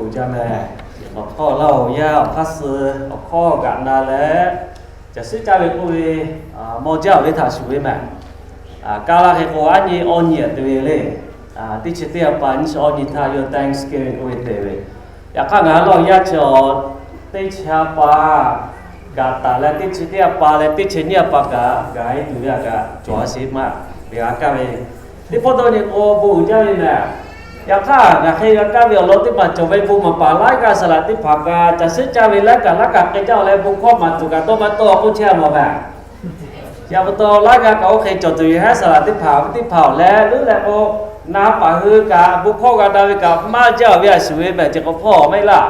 Awˬ jaˇ mehˍ. Awˬ hkawˇ laˇ awˬ yanˇ awˬ hk'aˇ suh awˬ hkawˇ g'aꞈ na leh, caˬ suhˉ caˇ ve k'oˆ ve, mawˇ jaˇ awˬ ve htaꞈ shuˍ ve mehˍ. Kaˇ laˇ hk'e k'o, aˉ nyi awˇ nyi aꞈ te ve le. Teˇ chi teˇ ha pa nyi chi awˇ nyi htaˇ yawˇ Thanksgiving k'oˆ ve te ve. Yaꞈ hk'aˇ ngaˬ hui lawˇ yaˇ chi awˬ teˇ chi ha pa gaˬ taˍ leh, teˇ chi teˇ ha pa leh teˇ chi nyiˇ ha pa gaˬ gaˬ e tuˬ ve htaꞈ kaꞈ cawˬ a sheˍ maˇ ve g'a kaˇ ve. Teˇ pawˆ dawˇ nyi k'o bon uiˍ jaˇ ve mehˍ. Yaꞈ hk'aˇ ngaˬ hk'e g'a kaˇ ve awˬ lawn teˇ hpaˍ cawˬ ve bon maˍ paˍ laiˉ g'aˇ saˍ laꞈ teˇ hpaˍ kaꞈ, caˬ suhˉ caˇ ve laiˉ kaꞈ laiˉ kaꞈ hk'e jaˇ-oˬ leh, bon hkawˇ maˍ tuˬ kaꞈ dawˇ maˇ tawˇ k'oˆ chehˇ a mawˬ mehˍ. Chi pa taw laiˉ g'aˇ kaꞈ oˇ hk'e cawˬ tuˬ ve haˉ saˍ laꞈ teˇ hpaˍ ve teˇ hpaˍ awˬ leh leuˉ leh k'o, na paˍ hui kaꞈ bon hkawˇ g'a na ve kaꞈ maˇ jaˇ-oˬ ve a shuˍ ve mehˍ. Chi k'awꞈ hpawˇ maˇ heˆ laˇ.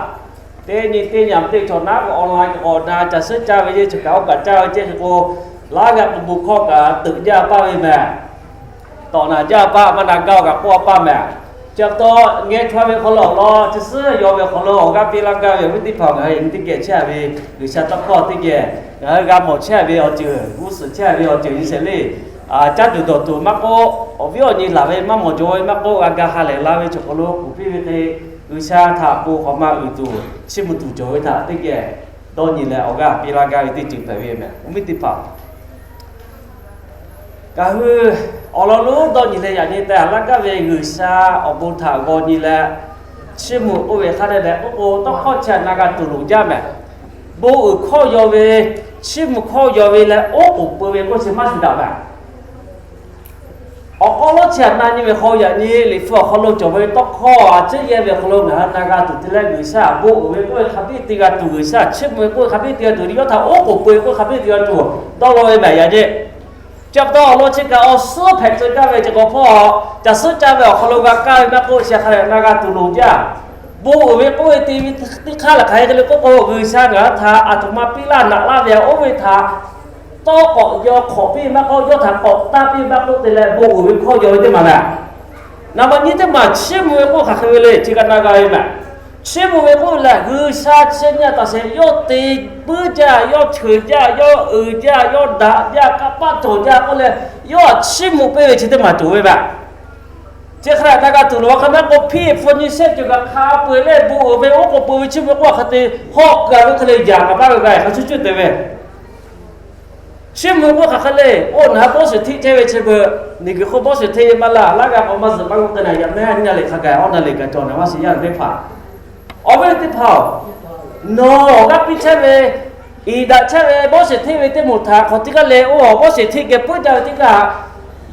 Teˇ nyi teˇ nyi teˇ chaw naˉ k'o online k'awꞈ na caˬ suhˉ caˇ ve yeˇ, chi kaꞈ oˇ kaꞈ caˇ ve ceˇ hk'e k'o, laiˉ g'aˇ k'o bon hkawˇ kaꞈ teuꞈ jaˇ paˇ ve mehˍ. Tawꞈ naˬ jaˇ paˇ maˇ na gaˇ-oˬ kaꞈ k'oˆ a paˇ mehˍ. Chi pa taw ngeh chaw ve hk'aw lo awˬ lawn chi suhˉ yaw ve hk'aw lo awˬ g'aˇ piˇ laˇ gaˇ ve awˬ viˉ teˇ hpaˍ ngaˬ hui nyi teˇ geh chehˇ ve G'uiˬsha tawˇ hkawˇ teˇ geh ngaˬ hui g'a mawˬ chehˇ ve awˬ ceuˬ, g'uˇ suhˍ chehˇ ve awˬ ceuˬ nyi sheˍ le. Caˇ tuˬ dawˬ tuˬ maˇ k'oˆ, awˬ viˉ awˬ nyi laˬ ve maˇ mawˬ jaw ve maˇ k'oˆ, g'a ga ha lehˬ la ve chaw hk'aw lo kuˬ piˇ ve hk'e, G'uiˬsha htaꞈ bon hk'awꞈ ma uiˍ tuˬ chiˇ mvuh tuˬ cawˬ ve htaꞈ teˇ geh dawˇ nyi leh awˬ g'aˇ piˇ laˇ gaˇ ve teˇ ceuˬ hpehꞈ ve mehˍ. Awˬ viˉ teˇ hpaˍ, ngaˬ hui awˬ lawn lonˉ dawˇ nyi leh yaꞈ nyi tehꞈ laˇ gaˇ ve G'uiˬsha awˬ bon htaꞈ g'aw nyi leh, chiˇ mvuh k'oˆ ve hk'a dehꞈ dehꞈ k'oˆ k'o, tawˇ hkawˇ chi htaꞈ na g'a tuˬ loˍ jaˇ mehˍ. Bon uiˍ hkawˇ yaw ve, chiˇ mvuh hkawˇ yaw ve leh oˉ k'oˍ peu ve k'oˆ chi maˇ shuˍ daꞈ mehˍ. Awˬ k'aw lonˉ chi htaꞈ na nyi ve hk'aw yaꞈ nyi Liꞈ hpu awˬ hk'aw lo cawˬ ve tawˇ hkawˇ a ciˉ yehˇ ve hk'aw lo ngaˬ hui na g'a tuˬ te leh, G'uiˬsha a bon uiˍ ve k'oˆ ve hk'a biˇ te g'a tuˬ, G'uiˬsha chiˇ mvuh ve k'oˆ ve hk'a biˇ te g'a tuˬ, yawˇ htaꞈ oˉ k'oˍ peu ve k'oˆ ve hk'a biˇ te g'a tuˬ dawˇ law ve mehˍ yaꞈ nyi. Chi pa taw awˬ lawn chi kaꞈ awˬ suhˉ hpehꞈ tcuh gaˇ ve chi k'awꞈ hpawˇ, caˬ suhˉ caˇ ve awˬ hk'aw lo g'a kaˇ ve maˇ k'oˆ, chi hk'a dehꞈ na g'a tuˬ loˍ jaˇ. Bon uiˍ ve k'oˆ ve te ve teˇ hk'aˇ lehˬ hk'aˬ hk'e le k'oˆ k'o, G'uiˬsha ngaˬ hui htaꞈ aˬ htoꞈ ma piˇ laˇ naꞈ laˇ ve oˇ ve htaꞈ tawˇ k'awꞈ yaw hk'awꞈ piˇ maˇ k'oˆ, yawˇ htaꞈ k'awꞈ tanˇ piˇ maˇ k'oˆ te leh, bon uiˍ ve hkawˇ yaw ve teˇ maˬ mehˍ. Naˍ baꞈ nyi teˇ maˬ chiˇ mvuh ve k'oˆ hk'aˬ hk'e ve le, chi kaꞈ na g'a ve mehˍ. Chiˇ mvuh ve k'oˆ ve lehˬ, G'uiˬsha chi nyi a taˍ sheˍ, yawˇ te puiˉ jaˇ, yawˇ cheuˬ jaˇ, yawˇ uiˍ jaˇ, yawˇ daꞈ jaˇ, kanˇ paˆ cawˬ jaˇ k'oˆ leh, yawˇ htaꞈ chiˇ mvuh piˇ ve chi teˇ maˬ cawˬ ve mehˍ. Chi hk'a dehꞈ na g'a tuˬ loˍ a hk'a mehˍ k'o, hpiˇ hpu nyi shehˆ ceuˬ kaꞈ hk'a peu eˬ leh bon uiˍ ve oˉ k'oˍ peu ve chiˇ mvuh k'oˆ hk'aˬ hk'e te hawˆ g'a ve hk'e le, yaꞈ kaꞈ maˇ g'a g'a hk'a cuˇ cuˇ te ve. Chiˇ mvuh k'oˆ hk'aˬ hk'e le, oˇ naˬ bawˇ sheˍ hteˆ chehˇ ve chi beuꞈ, miˬguiˬ hk'oˆ bawˇ sheˍ hteˆ ve maˇ laˇ, laˇ g'a k'o maˇ zuhꞈ maˇ g'uˇ k'ai naˍ yaꞈ mehˉ nyi a lehˬ hk'a gaˬ awˬ na lehˬ gaˬ cawˬ naˍ maˇ shiˍ yaˇ teˇ hpaˍ. Awˬ viˉ teˇ hpaˍ-oˬ, nawˬ awˬ g'aˇ piˇ chehˇ ve, iˍ daꞈ chehˇ ve bawˇ sheˍ hteˆ ve teˇ moˍ htaꞈ hk'awꞈ teˇ g'aˇ le, oˇ bawˇ sheˍ hteˆ geh puiˉ jaˇ ve teˇ g'aˇ,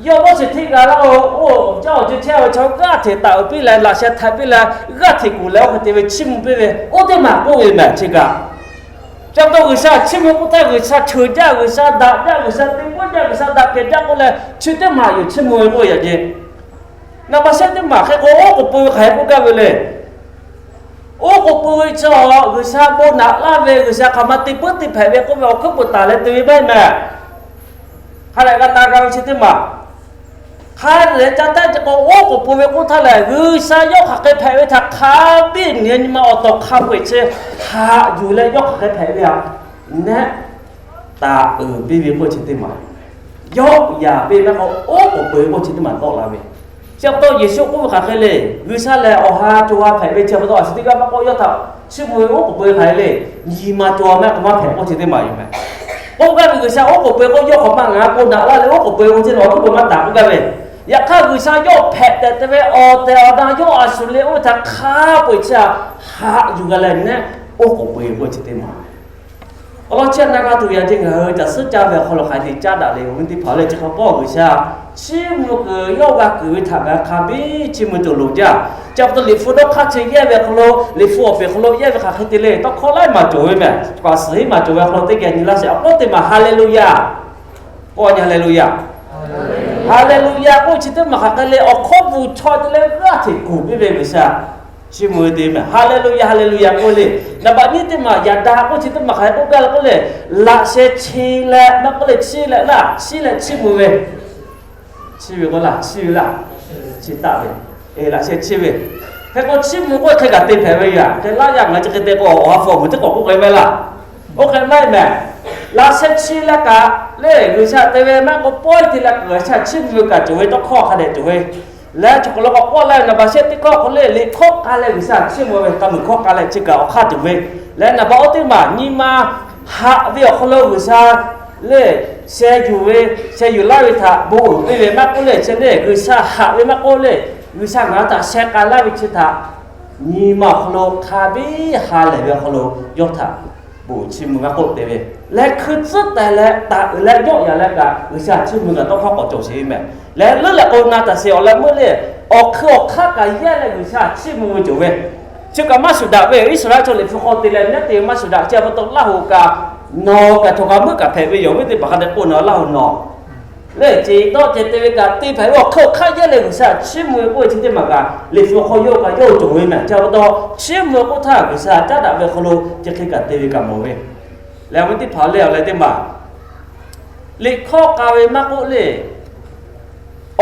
yawˇ bawˇ sheˍ hteˆ g'a laˇ-oˬ, oˇ caˇ awˬ ceuˬ chehˇ ve chaw g'aˇ hteꞈ taˍ uiˍ piˇ leh, laꞈ sheh htaꞈ piˇ leh, g'aˇ hteꞈ kuˬ leh oˇ hk'e te ve chiˇ mvuh piˇ ve oˇ teˇ maˬ k'oˆ ve mehˍ chi kaꞈ. Chi pa taw G'uiˬsha chiˇ mvuh k'oˆ htaˇ, G'uiˬsha cheuˬ jaˇ, G'uiˬsha daꞈ jaˇ, G'uiˬsha te puiˉ jaˇ, G'uiˬsha daꞈ kehˬ jaˇ k'oˆ leh, chi teˇ maˬ yoˬ chiˇ mvuh ve k'oˆ yaꞈ nyi. Naˍ baꞈ shehˆ teˇ maˬ hk'e k'o, oˉ k'oˍ pui ve hk'aˬ hk'e k'oˆ gaˇ ve le. Oˉ k'oˍ pui ve chi G'uiˬsha bon naꞈ laˇ ve, G'uiˬsha hk'aˬ ma te puiˉ te hpehꞈ ve k'oˆ ve awˬ hkuiˉ puiˍ taˍ leh te ve maˇ heˆ mehˍ. Hk'a dehꞈ g'a na g'a ve chi teˇ maˬ. Hk'a dehꞈ ca taˇ ca k'o, oˉ k'oˍ pui ve k'oˆ htaˇ lehˬ, G'uiˬsha yawˇ hk'aˬ hk'e hpehꞈ ve htaꞈ hk'a biˇ nyi nyi ma awˬ tawˍ hk'a peu-eˬ chi haꞈ yuˬ leh yawˇ hk'aˬ hk'e hpehꞈ ve htaꞈ nehˉ taˍ uiˍ piˇ ve k'oˆ chi teˇ maˬ. Yawˇ yaꞈ piˇ maˇ k'o, oˉ k'oˍ pui ve k'oˆ chi teˇ maˬ tawˆ la ve. Chi pa taw Yeˍsuˆ k'oˆ ve hk'aˬ hk'e le, G'uiˬsha lehˬ awˬ ha co ha hpehꞈ ve chi pa taw, a shu teˇ g'aˇ maˇ k'oˆ, yawˇ htaꞈ chiˇ mvuh ve oˉ k'oˍ pui ve hk'aˬ hk'e le, nyi ma co ha maˇ k'oˆ maˇ hpehꞈ k'oˆ chi teˇ maˬ yoˬ mehˍ. K'oˆ gaˇ ve G'uiˬsha oˉ k'oˍ pui k'o, yawˇ hk'awꞈ ma ngaˬ k'o naꞈ laˇ leh oˉ k'oˍ pui k'o, chi nawˬ oˉ k'oˍ maˇ taˍ k'oˆ gaˇ ve. Yaꞈ hk'aˇ G'uiˬsha yawˇ hpehꞈ tehꞈ te ve awˬ tehˬ awˬ na yawˇ a shu le oˇ ve htaꞈ hk'a peu-eˬ chi haꞈ yuˬ g'a leh nehˉ oˉ k'oˍ pui k'oˆ chi teˇ maˬ. Awˬ lawn chi htaꞈ na g'a tuˬ yaꞈ nyi ngaˬ hui caˬ suhˉ caˇ ve awˬ hk'aw lo hk'aˬ hk'e te caˉ daꞈ le, awˬ viˉ teˇ hpaˍ le, chi hk'a pawˆ G'uiˬsha chiˇ mvuh kuiˬ yawˇ g'a kuiˬ ve htaꞈ ngaˬ hui hk'a biˇ chiˇ mvuh tuˬ loˍ jaˇ. Chi pa taw Liꞈ hpu dawˇ hk'aˇ chi yehˇ ve hk'aw lo, Liꞈ hpu awˬ peˍ hk'aw lo yehˇ ve hk'aˬ hk'e te le, tawˇ hkawˇ laiˉ maˬ cawˬ ve mehˍ. Kaꞈ suhˍ hiˉ maˬ cawˬ ve hk'aw lo teˇ geh nyi laˇ sheˍ. Awˬ k'oˆ teˇ maˬ Haˍleˍluˍyaˍ. K'o nyi Haˍleˍluˍyaˍ. Haˍleˍluˍyaˍ k'oˆ chi teˇ maˬ hk'aˬ hk'e le, awˬ hkawˇ bvuhˬ chaw te leh g'aˇ hteꞈ kuˬ piˇ ve G'uiˬsha chiˇ mvuh ve te mehˍ. Haˍleˍluˍyaˍ, Haˍleˍluˍyaˍ k'oˆ le. Naˍ baꞈ nyiˇ teˇ maˬ yaꞈ daꞈ k'oˆ chi teˇ maˬ hk'aˬ hk'e k'oˆ gaˇ le k'oˆ le, laꞈ sheh chi leh maˇ k'oˆ le, chi leh laˇ, chi leh chiˇ mvuh ve. Chiˇ ve k'o laˇ, chiˇ ve laˇ, chi taˆ ve, laꞈ sheh chiˇ ve. Hk'e k'o chiˇ mvuh k'oˆ hk'e kaꞈ te hpehꞈ ve yaꞈ hk'e laˇ yaˇ ngaˬ chi hk'e te k'o, awˬ ha hpu awˬ meuˬ teˇ k'awꞈ k'oˆ k'ai maˇ heˆ laˇ. Oˇ hk'e maˇ heˆ mehˍ. Laꞈ sheh chi leh kaꞈ le G'uiˬsha te ve maˇ k'oˆ, pawehˇ te leh G'uiˬsha chiˇ mvuh ve kaꞈ cawˬ ve, tawˇ hkawˇ hk'a dehꞈ cawˬ ve. Leh chaw hk'aw lo k'awꞈ k'oˆ leh, naˍ baˬ shehˆ teˇ hkawˇ hk'aw le, liꞈ hkawˇ k'a leh G'uiˬsha chiˇ mvuh ve, k'a muiˬ hkawˇ k'a leh chi kaꞈ awˬ hk'aˇ tuˬ ve. Leh naˍ baˬ oˇ teˇ maˬ nyi ma haꞈ ve awˬ hk'aw lo G'uiˬsha lehˬ sheh yuˬ ve, sheh yuˬ laˇ ve htaꞈ bon uiˍ piˇ ve maˇ k'oˆ lehˬ, chi lehˬ G'uiˬsha haꞈ ve maˇ k'oˆ lehˬ, G'uiˬsha ngaˬ hui htaꞈ sheh k'a laˇ ve chi htaꞈ nyi ma awˬ hk'aw lo hk'a biˇ ha lehˬ ve awˬ hk'aw lo yawˇ htaꞈ bon uiˍ chiˇ mvuh maˇ k'oˆ te ve. Leh hkui tcuhˉ taiˍ leh taˍ uiˍ leh jawˆ yaꞈ leh kaꞈ G'uiˬsha chiˇ mvuh kaꞈ tawˇ hkawˇ k'awꞈ cawˬ sheˍ ve mehˍ. Leh leuˉ leh k'o na taˍ sheˍ awˬ leh meuˇ lehˬ, awˬ hkui awˬ hk'aˇ kaꞈ yehˇ leh G'uiˬsha chiˇ mvuh ve cawˬ ve. Chi kaꞈ maˇ shuˍ daꞈ ve, Iˉsaˍreˍlaˆ chaw liꞈ hpu hk'aw te leh nehˉ te maˇ shuˍ daꞈ. Chi pa taw Laˇ hoꞈ kaꞈ nawˬ kaꞈ cawˬ kaꞈ meuˆ kaꞈ hpehꞈ ve yoˬ. Viˉ teˇ hpaˍ hk'a dehꞈ k'oˆ nawˬ Laˇ hoꞈ nawˬ lehˬ, ceˬ dawˇ ceh te ve kaꞈ te hpehꞈ ve awˬ hkui awˬ hk'aˇ yehˇ leh G'uiˬsha chiˇ mvuh ve k'oˆ ve chi teˇ maˬ kaꞈ liꞈ hpu hk'aw yawˇ kaꞈ yawˇ cawˬ ve mehˍ. Chi pa taw chiˇ mvuh k'oˆ htaˇ G'uiˬsha caˉ daꞈ ve awˬ hk'aw lo chi hk'e kaꞈ te ve kaꞈ mawˬ ve. Leh awˬ viˉ teˇ hpaˍ lehˬ, awˬ leh teˇ maˬ liꞈ hkawˇ k'a ve maˇ k'oˆ lehˬ,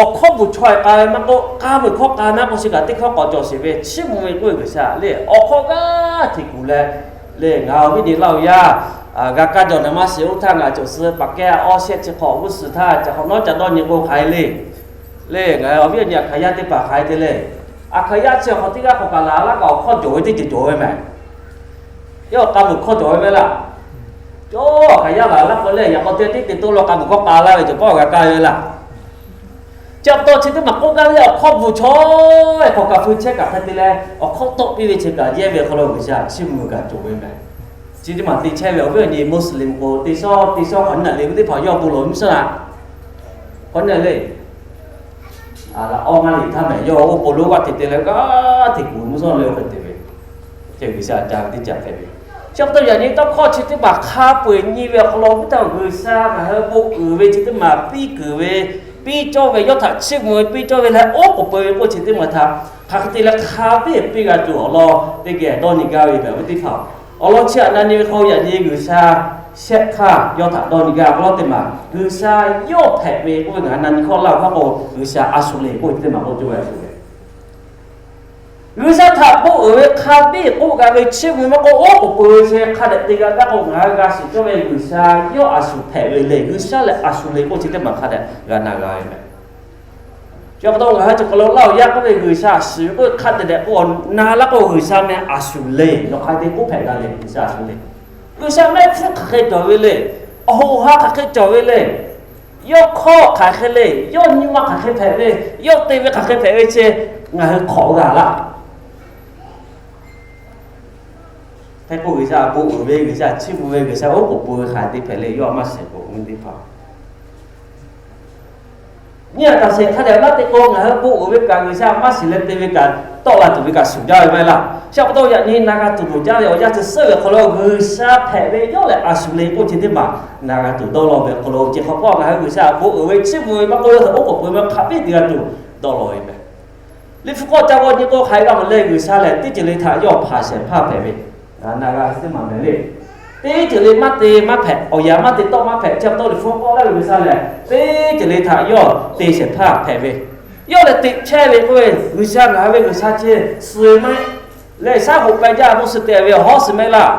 awˬ hkawˇ bvuhˬ chaweh k'a ve maˇ k'oˆ, k'a muiˬ hkawˇ k'a maˇ k'oˆ, chi kaꞈ teˇ hkawˇ k'awꞈ cawˬ sheˍ ve, chiˇ mvuh ve k'oˆ ve G'uiˬsha lehˬ, awˬ hkawˇ g'aˇ hteꞈ kuˬ leh, lehˬ ngaˬ awˬ viˉ nyi Laˇ hoꞈ yaˇ g'a kaˇ jawˬ naˍ maˇ shiˍ oˇ htaˇ ngaˬ cawˬ suh paˍ kehˇ awˇ shehˆ chi hk'awꞈ g'uˇ suhˍ htaˇ ca hk'awꞈ nawˉ ca dawˇ nyi k'o hk'aˬ hk'e le. Lehˬ ngaˬ hui awˬ viˉ awˬ nyi Aˍhkaˍyaˇ teˇ hpaˍ hk'aˬ hk'e te le. Aˍhkaˍyaˇ chi hk'awꞈ teˇ g'aˇ hk'awꞈ kaꞈ laˬ laˇ kaꞈ awˬ hkawˇ jawˬ ve teˇ ceuˬ cawˬ ve mehˍ. Yawˇ k'a muiˬ hkawˇ cawˬ ve mehˍ laˇ. Cawˬ Aˍhkaˍyaˇ laˬ laˇ k'o lehˬ, yaꞈ k'aw te teˇ te toˇ law k'a muiˬ hkawˇ k'a laˇ ve cawˬ kawˇ g'a kaˇ ve laˇ. Chi pa taw chi teˇ maˬ k'oˆ gaˇ ve awˬ hkawˇ bvuhˬ chaweh hk'awꞈ kaꞈ hpu chehˇ kaꞈ hk'e te leh awˬ hkawˇ tawˆ piˇ ve chi kaꞈ yehˇ ve awˬ hk'aw lo G'uiˬsha chiˇ mvuh kaꞈ cawˬ ve mehˍ. Chi teˇ maˬ te chehˇ ve awˬ viˉ awˬ nyi Muslim k'o teˇ shawˉ teˇ shawˉ hk'awꞈ naˆ le ve teˇ hpaˍ yawˇ bon lawˬ mvuhˇ shawˉ la hk'awꞈ naˆ le. Awˬ ma liꞈ htaˇ mehˍ yawˇ oˇ k'o lonˉ g'aˇ hteꞈ te leh g'aˇ hteꞈ kuˬ mvuhˇ shawˉ le oˇ hk'e te ve. Chi G'uiˬsha ca ve teˇ ca hpehꞈ ve. Chi pa taw yaꞈ nyi tawˇ hkawˇ chi teˇ maˬ hk'a peu-eˬ nyi ve awˬ hk'aw lo viˉ taˇ G'uiˬsha ngaˬ hui bon uiˍ ve chi teˇ maˬ piˇ kuiˬ ve, piˇ cawˇ ve, yawˇ htaꞈ chiˇ mvuh ve piˇ cawˇ ve leh oˉ k'oˍ peu ve k'oˆ chi teˇ maˬ htaꞈ hk'aˬ hk'e te leh hk'a biˇ piˇ g'a tuˬ awˬ lawn teˇ geh dawˇ nyi gaˇ ve mehˍ ve teˇ hpaˍ. Awˬ lawn chi htaꞈ na nyi ve hk'aw yaꞈ nyi G'uiˬsha shehˆ hk'aˇ yawˇ htaꞈ dawˇ nyi gaˇ awˬ lawn teˇ maˬ G'uiˬsha yawˇ hpehꞈ ve k'oˆ ve ngaˬ hui na nyi hkawˇ laˇ awˬ hk'aˇ k'o G'uiˬsha a shuˍ le k'oˆ ve chi teˇ maˬ k'oˆ cawˇ ve a shuˍ le. G'uiˬsha htaꞈ bon uiˍ ve hk'a biˇ k'oˆ g'a ve chiˇ mvuh maˇ k'oˆ oˉ k'oˍ peu ve chi hk'a dehꞈ te g'a gaˇ k'o ngaˬ hui g'a shiˍ cawˇ ve G'uiˬsha yawˇ a shuˍ hpehꞈ ve le. G'uiˬsha lehˬ a shuˍ le k'oˆ chi teˇ maˬ hk'a dehꞈ g'a na g'a ve mehˍ. Chi pa taw ngaˬ hui chi hk'aw lo Laˇ hoꞈ yaˇ k'oˆ ve G'uiˬsha a shuˍ ve k'oˆ ve hk'a dehꞈ dehꞈ k'o na laˇ k'o G'uiˬsha meh a shuˍ le, nawˬ hk'a te k'oˆ hpehꞈ g'a le. G'uiˬsha a shuˍ le. G'uiˬsha mehˆ hpfuhˇ hk'aˬ hk'e cawˬ ve le. Awˬ hoꞈ ha hk'aˬ hk'e cawˬ ve le. Yawˇ hkawˇ hk'aˬ hk'e le. Yawˇ nyi ma hk'aˬ hk'e hpehꞈ ve, yawˇ te ve hk'aˬ hk'e hpehꞈ ve chi ngaˬ hui hk'awꞈ g'a laˇ. Hk'e k'o G'uiˬsha bon uiˍ ve, G'uiˬsha chiˇ mvuh ve, G'uiˬsha oˉ k'oˍ pui ve hk'aˬ hk'e te hpehꞈ le, yawˇ maˇ shehˍ k'o ve teˇ hpaˍ nyi a taˍ sheˍ hk'a dehꞈ maˇ te k'o ngaˬ hui bon uiˍ ve kaꞈ G'uiˬsha maˇ shiˍ leh te ve kaꞈ tawˆ la tuˬ ve kaꞈ shuˍ jaˇ ve maˇ heˆ laˇ. Chi pa taw yaꞈ nyi na g'a tuˬ loˍ jaˇ ve awˬ yanˇ chi suhˉ ve awˬ hk'aw lo G'uiˬsha hpehꞈ ve yawˇ lehˬ a shuˍ le k'oˆ chi teˇ maˬ na g'a tuˬ dawˇ law ve awˬ hk'aw lo, chi hk'awꞈ k'o ngaˬ hui G'uiˬsha bon uiˍ ve chiˇ mvuh ve maˇ k'oˆ, yawˇ htaꞈ oˉ k'oˍ pui ve maˇ hk'a biˇ te g'a tuˬ dawˇ law ve mehˍ. Liꞈ hpu k'awꞈ ca g'aw nyi k'o hk'aˬ hk'e g'a mawˬ leh G'uiˬsha lehˬ teˇ ceuˬ le htaꞈ yawˇ hpanˍ shehˍ hpaˇ hpehꞈ ve, na g'a teˇ maˬ mehˍ le. Teˇ ceuˬ le maˇ te maˇ hpehꞈ, awˬ yanˇ maˇ te tawˆ maˇ hpehꞈ. Chi pa taw Liꞈ hpu k'awꞈ laˇ ve G'uiˬsha lehˬ teˇ ceuˬ le htaꞈ yawˇ te shehˍ hpaˇ hpehꞈ ve, yawˇ lehˬ teꞈ chehˇ ve k'oˆ ve G'uiˬsha ngaˬ hui ve G'uiˬsha chi suh maˇ heˆ. Leh shaˉ hoꞈ peh jaˇ k'oˆ suh te ve awˬ hawˉ suh maˇ heˆ laˇ.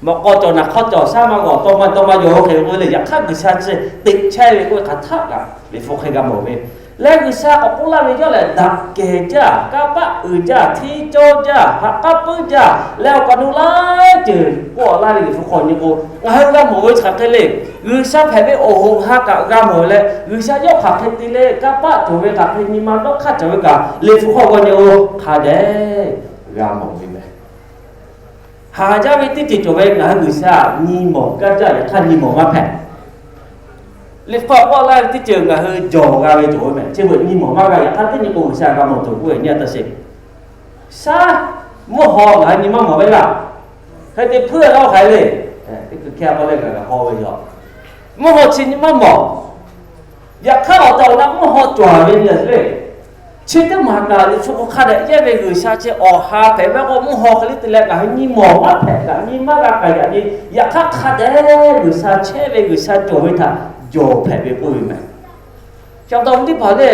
Mawꞈ k'aw cawˬ naˍ hk'awˇ cawˬ shaˉ maˇ g'awˬ tawˇ maˇ tawˇ maˇ yaw oˇ hk'e ve k'oˆ ve le. Yaꞈ hk'aˇ G'uiˬsha chi teꞈ chehˇ ve k'oˆ ve hk'aˬ htaˆ kaꞈ Liꞈ hpu hk'e g'a mawˬ ve. Leh G'uiˬsha k'awꞈ k'oˆ laˇ ve yawˇ lehˬ daꞈ kehˬ jaˇ, kanˇ paˆ uiˍ jaˇ, hteˇ cawˇ jaˇ, haꞈ k'aˉ puiˉ jaˇ, leh awˬ kaꞈ nu laiˉ ceuˬ k'oˆ laˇ ve Liꞈ hpu k'awꞈ nyi k'o ngaˬ hui g'a mawˬ ve chi hk'aˬ hk'e le. G'uiˬsha hpehꞈ ve awˬ hoꞈ ha kaꞈ g'a mawˬ leh G'uiˬsha yawˇ hk'aˬ hk'e te leh kanˇ paˆ cawˬ ve hk'aˬ hk'e nyi ma dawˇ hk'aˇ cawˬ ve kaꞈ Liꞈ hpu hk'aw g'aw nyi k'o hk'a dehꞈ g'a mawˬ ve mehˍ. Haˍ jaˇ ve teˇ ceuˬ cawˬ ve ngaˬ hui G'uiˬsha nyi mawˬ gaˇ jaˇ, yaꞈ hk'aˇ nyi mawˬ maˇ hpehꞈ. Liꞈ hpu k'awꞈ laˇ ve teˇ ceuˬ ngaˬ hui jawˬ g'a ve cawˬ ve mehˍ. Chi beuꞈ nyi mawˬ maˇ g'a, yaꞈ hk'aˇ teˇ nyi k'o G'uiˬsha g'a mawˬ tuˬ k'oˆ ve nyi a taˇ sheˍ. Shaˉ mvuhˇ haw ngaˬ hui nyi maˇ mawˬ ve laˇ. Hk'e te hpuiˇ a la hk'aˬ hk'e le. Teˇ hkui hkehˇ k'aw leh ngaˬ g'a haw ve yoˬ. Mvuhˇ haw chi nyi maˇ mawˬ. Yaꞈ hk'aˇ awˬ tehˬ awˬ na mvuhˇ haw cawˬ ve nyi a le. Chi teˇ maˬ kaꞈ Liꞈ hpu k'awꞈ hk'a dehꞈ yehˇ ve G'uiˬsha chi awˬ ha hpehꞈ ve k'o mvuhˇ haw hk'e le te leh ngaˬ hui nyi mawˬ maˇ hpehꞈ kaꞈ nyi maˇ g'a k'ai kaꞈ nyi. Yaꞈ hk'aˇ hk'a dehꞈ G'uiˬsha chehˇ ve G'uiˬsha cawˬ ve htaꞈ jawˬ hpehꞈ ve k'oˆ ve mehˍ. Chi pa taw teˇ hpaˍ lehˬ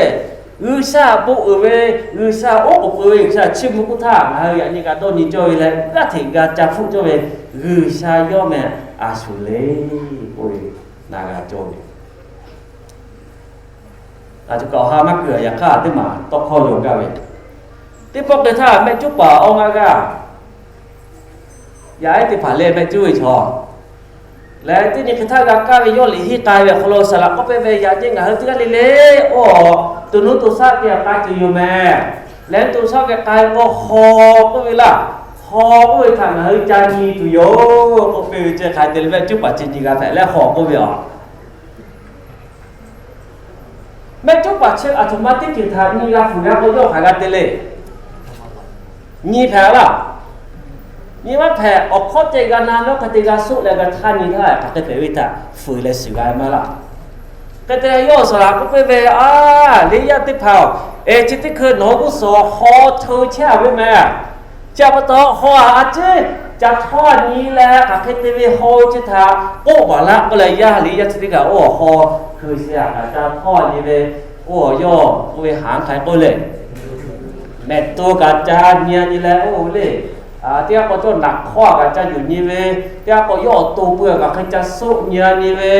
G'uiˬsha bon uiˍ ve, G'uiˬsha oˉ k'oˍ pui ve, G'uiˬsha chiˇ mvuh k'oˆ htaˇ ngaˬ hui yaꞈ nyi g'a dawˇ nyi cawˇ ve leh g'aˇ hteꞈ g'a ca hpfuhˆ cawˇ ve G'uiˬsha yawˇ meh a shuˍ le k'oˆ ve na g'a cawˇ ve yoˬ. Aˬ htoꞈ kaꞈ awˬ ha maˇ keu, yaꞈ hk'aˇ teˇ maˬ tawˇ hkawˇ yaw gaˇ ve, teˇ pawˆ hk'e htaˇ mehˆ cuˉ paˍ awˇ ngaˇ g'aˇ, yaꞈ ehˉ teˇ hpaˍ leh mehˆ cuˉ ve chaw leh teˇ nyi hk'e htaˇ g'a kaˇ ve yawˇ liꞈ henˇ k'ai ve awˬ hk'aw lo saˍ laꞈ k'oˆ piˇ ve, Yaꞈ nyi ngaˬ hui teˇ g'aˇ le le, oˇ, to nuˇ to shaˆ te a k'a tuˬ yoˬ mehˍ. Leh to shaˆ ve k'ai ve k'o haw k'oˆ ve laˇ. Haw k'oˆ ve htaꞈ ngaˬ hui ca nyi tuˬ yoˬ k'oˆ piˇ ve, chi hk'aˬ hk'e te leh mehˆ cuˉ paˍ chi nyi g'a hpehꞈ leh haw k'oˆ ve aˬ. Mehˆ cuˉ paˍ chi aˬ htoꞈ ma teˇ ceuˬ htaꞈ nyi g'a hpuˬ g'a k'o, yawˇ hk'aˬ g'a te le. Nyi hpehꞈ laˇ. Nyi maˇ hpehꞈ, awˬ hkawˇ ceh g'a na lawˇ hk'e te g'a soˆ leh g'a htaˇ nyi htaˇ hk'aˬ hk'e hpehꞈ ve htaꞈ fuiˍ leh shiˍ g'a maˇ laˇ. Hk'e te yawˇ saˍ laꞈ k'oˆ piˇ ve, Aˬ, liꞈ yaˇ teˇ hpaˍ-oˬ, eˬ, chi teˇ hkui nawˬ hui g'uˇ suhˍ haw cheu chehˇ a ve mehˍ. Chi pa taw haw a ciˉ ca htawˇ a nyi leh hk'aˬ hk'e te ve haw ve chi htaꞈ k'oˆ maˍ laˇ k'oˆ leh, yaˇ liꞈ yaˇ chi teˇ kaꞈ oˇ haw hkui sheh a kaꞈ ca htawˇ a nyi ve, oˇ yawˇ k'oˆ ve haˍ hk'ai k'oˆ le, mehˍ to kaꞈ ca nyi a nyi leh oˇ le. Teˇ g'aˇ k'o cawˇ naꞈ hk'awˇ a kaꞈ ca yuˬ nyi ve, teˇ g'aˇ k'o yawˇ awˬ to pui a kaꞈ hk'e ca soˆ nyi a nyi ve,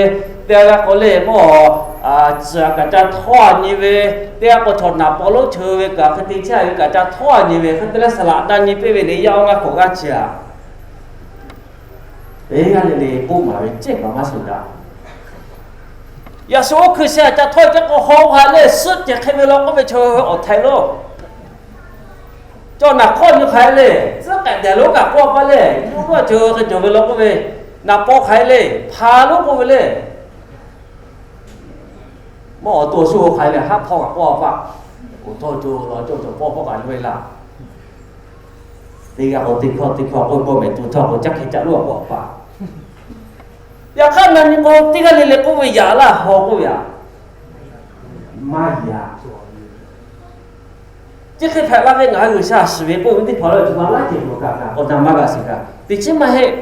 teˇ g'aˇ k'o le mawˇ tcuhˍ a kaꞈ ca htawˇ a nyi ve, teˇ g'aˇ k'o chaw naꞈ paw lonˉ cheu ve kaꞈ hk'e te chehˇ a ve kaꞈ ca htawˇ a nyi ve, hk'e te leh saˍ laꞈ na nyi piˇ ve le, yaˇ awˇ ngaˇ hk'awꞈ g'aˇ chi a, teˇ g'aˇ le le k'oˆ maˍ ve cehˇ kaꞈ maˇ shuˍ daꞈ. Yaꞈ shu oˇ hkui sheh a ca htawˇ ceh k'o, haw haꞈ le, suhˆ cehˬ hk'e ve law k'oˆ ve chaw awˬ htaiˍ lo cawˇ naꞈ hk'awˇ nyi hk'aˬ hk'e le, tcuhˉ k'ehꞈ dehˬ lonˉ kaꞈ k'oˆ a paˇ le, yawˇ hui a ceuˬ hk'e cawˬ ve law k'oˆ ve, naꞈ paw hk'aˬ hk'e le, hpa lonˉ k'oˆ ve le. Mawˇ awˬ to shu hk'aˬ hk'e le, haˉ hpawˇ kaꞈ k'oˆ a paˇ. Oˬ htawˇ co la cawˇ cawˬ pawˆ hpawˇ kaꞈ yawˇ e laˇ. Teˇ g'aˇ k'o teˇ hkawˇ teˇ hkawˇ k'oˆ, bawˇ mehˍ to htawˇ k'o caˇ hk'e caˇ lonˉ a k'oˆ a paˇ. Yaꞈ hk'aˇ na nyi k'o, teˇ g'aˇ le le k'oˆ ve yaꞈ laˇ, haw k'oˆ ve aꞈ, maˇ yaꞈ. Chi hk'e hpehꞈ la ve ngaˬ hui G'uiˬsha shiˍ ve k'oˆ ve teˇ hpaˍ lo, a htoꞈ ma laˇ ceuˬ k'o kaꞈ kaꞈ k'awꞈ na maˇ g'a shiˍ kaꞈ, teꞈ chiˉ maˇ heˆ.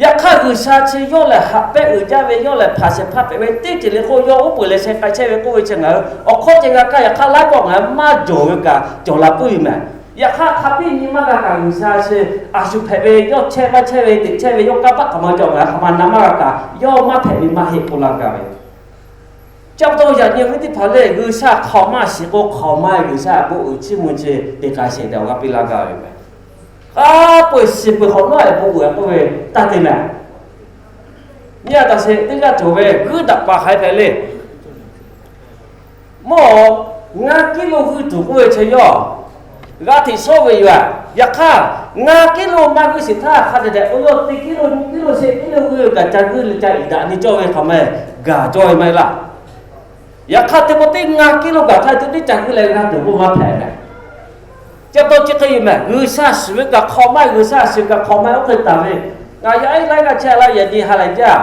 Yaꞈ hk'aˇ G'uiˬsha chi yawˇ lehˬ haꞈ pehˆ uiˍ jaˇ ve, yawˇ lehˬ hpanˍ shehˍ hpaˇ hpehꞈ ve, teˇ ceuˬ le k'o yawˇ uˉ peunˍ leh sheh k'ai chehˇ ve k'oˆ ve chi ngaˬ hui awˬ hkawˇ ceh g'a kaˇ. Yaꞈ hk'aˇ laiˉ pawˆ ngaˬ hui maˇ jawˬ ve kaꞈ cawˬ la puiˉ ve mehˍ. Yaꞈ hk'aˇ hk'a biˇ nyi maˇ g'a kaꞈ G'uiˬsha chi a shu hpehꞈ ve, yawˇ chehˇ maˇ chehˇ ve, teꞈ chehˇ ve, yawˇ kanˇ paˆ hk'aˬ ma cawˬ ngaˬ hui hk'aˬ ma na maˇ g'a kaꞈ, yawˇ maˇ hpehꞈ ve maˇ heˆ k'oˆ laˇ gaˇ ve. Chi pa taw yaꞈ nyi ve teˇ hpaˍ lehˬ, G'uiˬsha hk'aoˍ maˇ shiˍ k'o hk'aoˍ maˇ ve G'uiˬsha bon uiˍ chiˇ mvuh chi teꞈ k'ai shehˍ daꞈ g'a piˇ laˇ gaˇ ve mehˍ. K'a peu eˬ shiˍ peuˬ hk'awꞈ nawˉ e bon uiˍ k'oˆ ve taˇ te mehˍ. Nyi a taꞈ sheˍ teˇ g'aˇ cawˬ ve g'uiˇ daꞈ paˍ hk'aˬ hk'e hpehꞈ le. Mawˇ ngaˇ kiˇ lo g'uiˇ tuˬ k'oˆ ve chi yawˇ g'a hteꞈ shawˉ ve yoˬ. Yaꞈ hk'aˇ ngaˇ kiˇ lo maˇ g'uiˇ sheˍ htaˇ, hk'a dehꞈ dehꞈ k'o yawˇ teˇ kiˇ lo nyiˇ kiˇ lo sheˆ kiˇ lo g'uiˇ ve kaꞈ ca g'uiˇ leh ca iˍ daꞈ nyi cawˇ ve hk'aˬ ma gaˬ cawˇ ve maˇ heˆ laˇ. Yaꞈ hk'aˇ teˇ pawˆ teˇ ngaˇ kiˇ lo kaꞈ htaˇ teˇ caˬ g'uiˇ leh g'a tuˬ k'oˆ maˇ hpehꞈ mehˍ. Chi pa taw chi hk'e yoˬ mehˍ. G'uiˬsha shiˍ ve kaꞈ hk'aoˍ maˇ, G'uiˬsha shiˍ kaꞈ hk'aoˍ maˇ oˇ hk'e taˍ ve. Ngaˬ yaꞈ iˉ laiˉ g'aˇ chehˇ laˇ, yaꞈ nyi ha lehˬ jaˇ.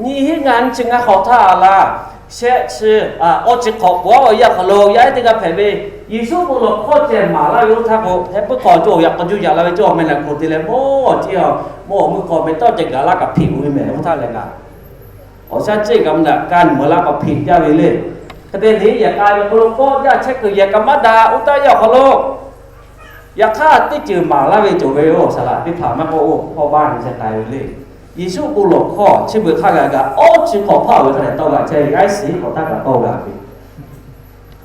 Nyi hiˉ ngaˇ nyiˇ chi ngaˇ hk'awꞈ htaˇ a laˇ, shehˆ chi, awˇ chi hk'awꞈ pawˬ a yaˇ hk'aw lo yaꞈ iˉ teˇ g'aˇ hpehꞈ ve, Yeˍsuˆ bon lawˬ hkawˇ ceh maˍ laˇ ve oˇ htaˇ k'o, heh puiˉ hk'aw cawˬ yaꞈ k'aw juˇ yaꞈ la ve cawˇ meh naˬ hk'oˬ te leh mawˇ tiˉ a, mawˇ awˬ meuˇ hk'aw meh tawˇ ceh gaˬ laˇ kaꞈ hpeꞈ ve mehˍ oˇ htaˇ leh g'a. Awˬ shaˉ ceˇ kaꞈ mvuhˇ naꞈ ka nyi mawˬ laˇ k'awꞈ hpeꞈ jaˇ ve le. Hk'e te leh yaꞈ k'aw ve hk'aw lo k'awꞈ jaˇ chehˇ kuiˬ yehˬ kaꞈ maˇ daꞈ oˇ taˇ yaˇ awˬ hk'aw lo. Yaꞈ hk'aˇ teˇ ceuˬ maˍ laˇ ve cawˬ ve, oˇ saˍ laꞈ teˇ hpaˍ maˇ k'oˆ, oˇ hpawˇ baˆ nyi chehˇ k'ai ve le. Yeˍsuˆ bon lawˬ hkawˇ chi beuꞈ hk'aˇ g'a gaˬ, awˇ chi hk'awꞈ hpaˇ awˬ ve hk'a dehꞈ tawˇ g'a chehˇ ve, g'aˇ shiˍ k'awꞈ htaˇ kaꞈ tawˇ g'a ve.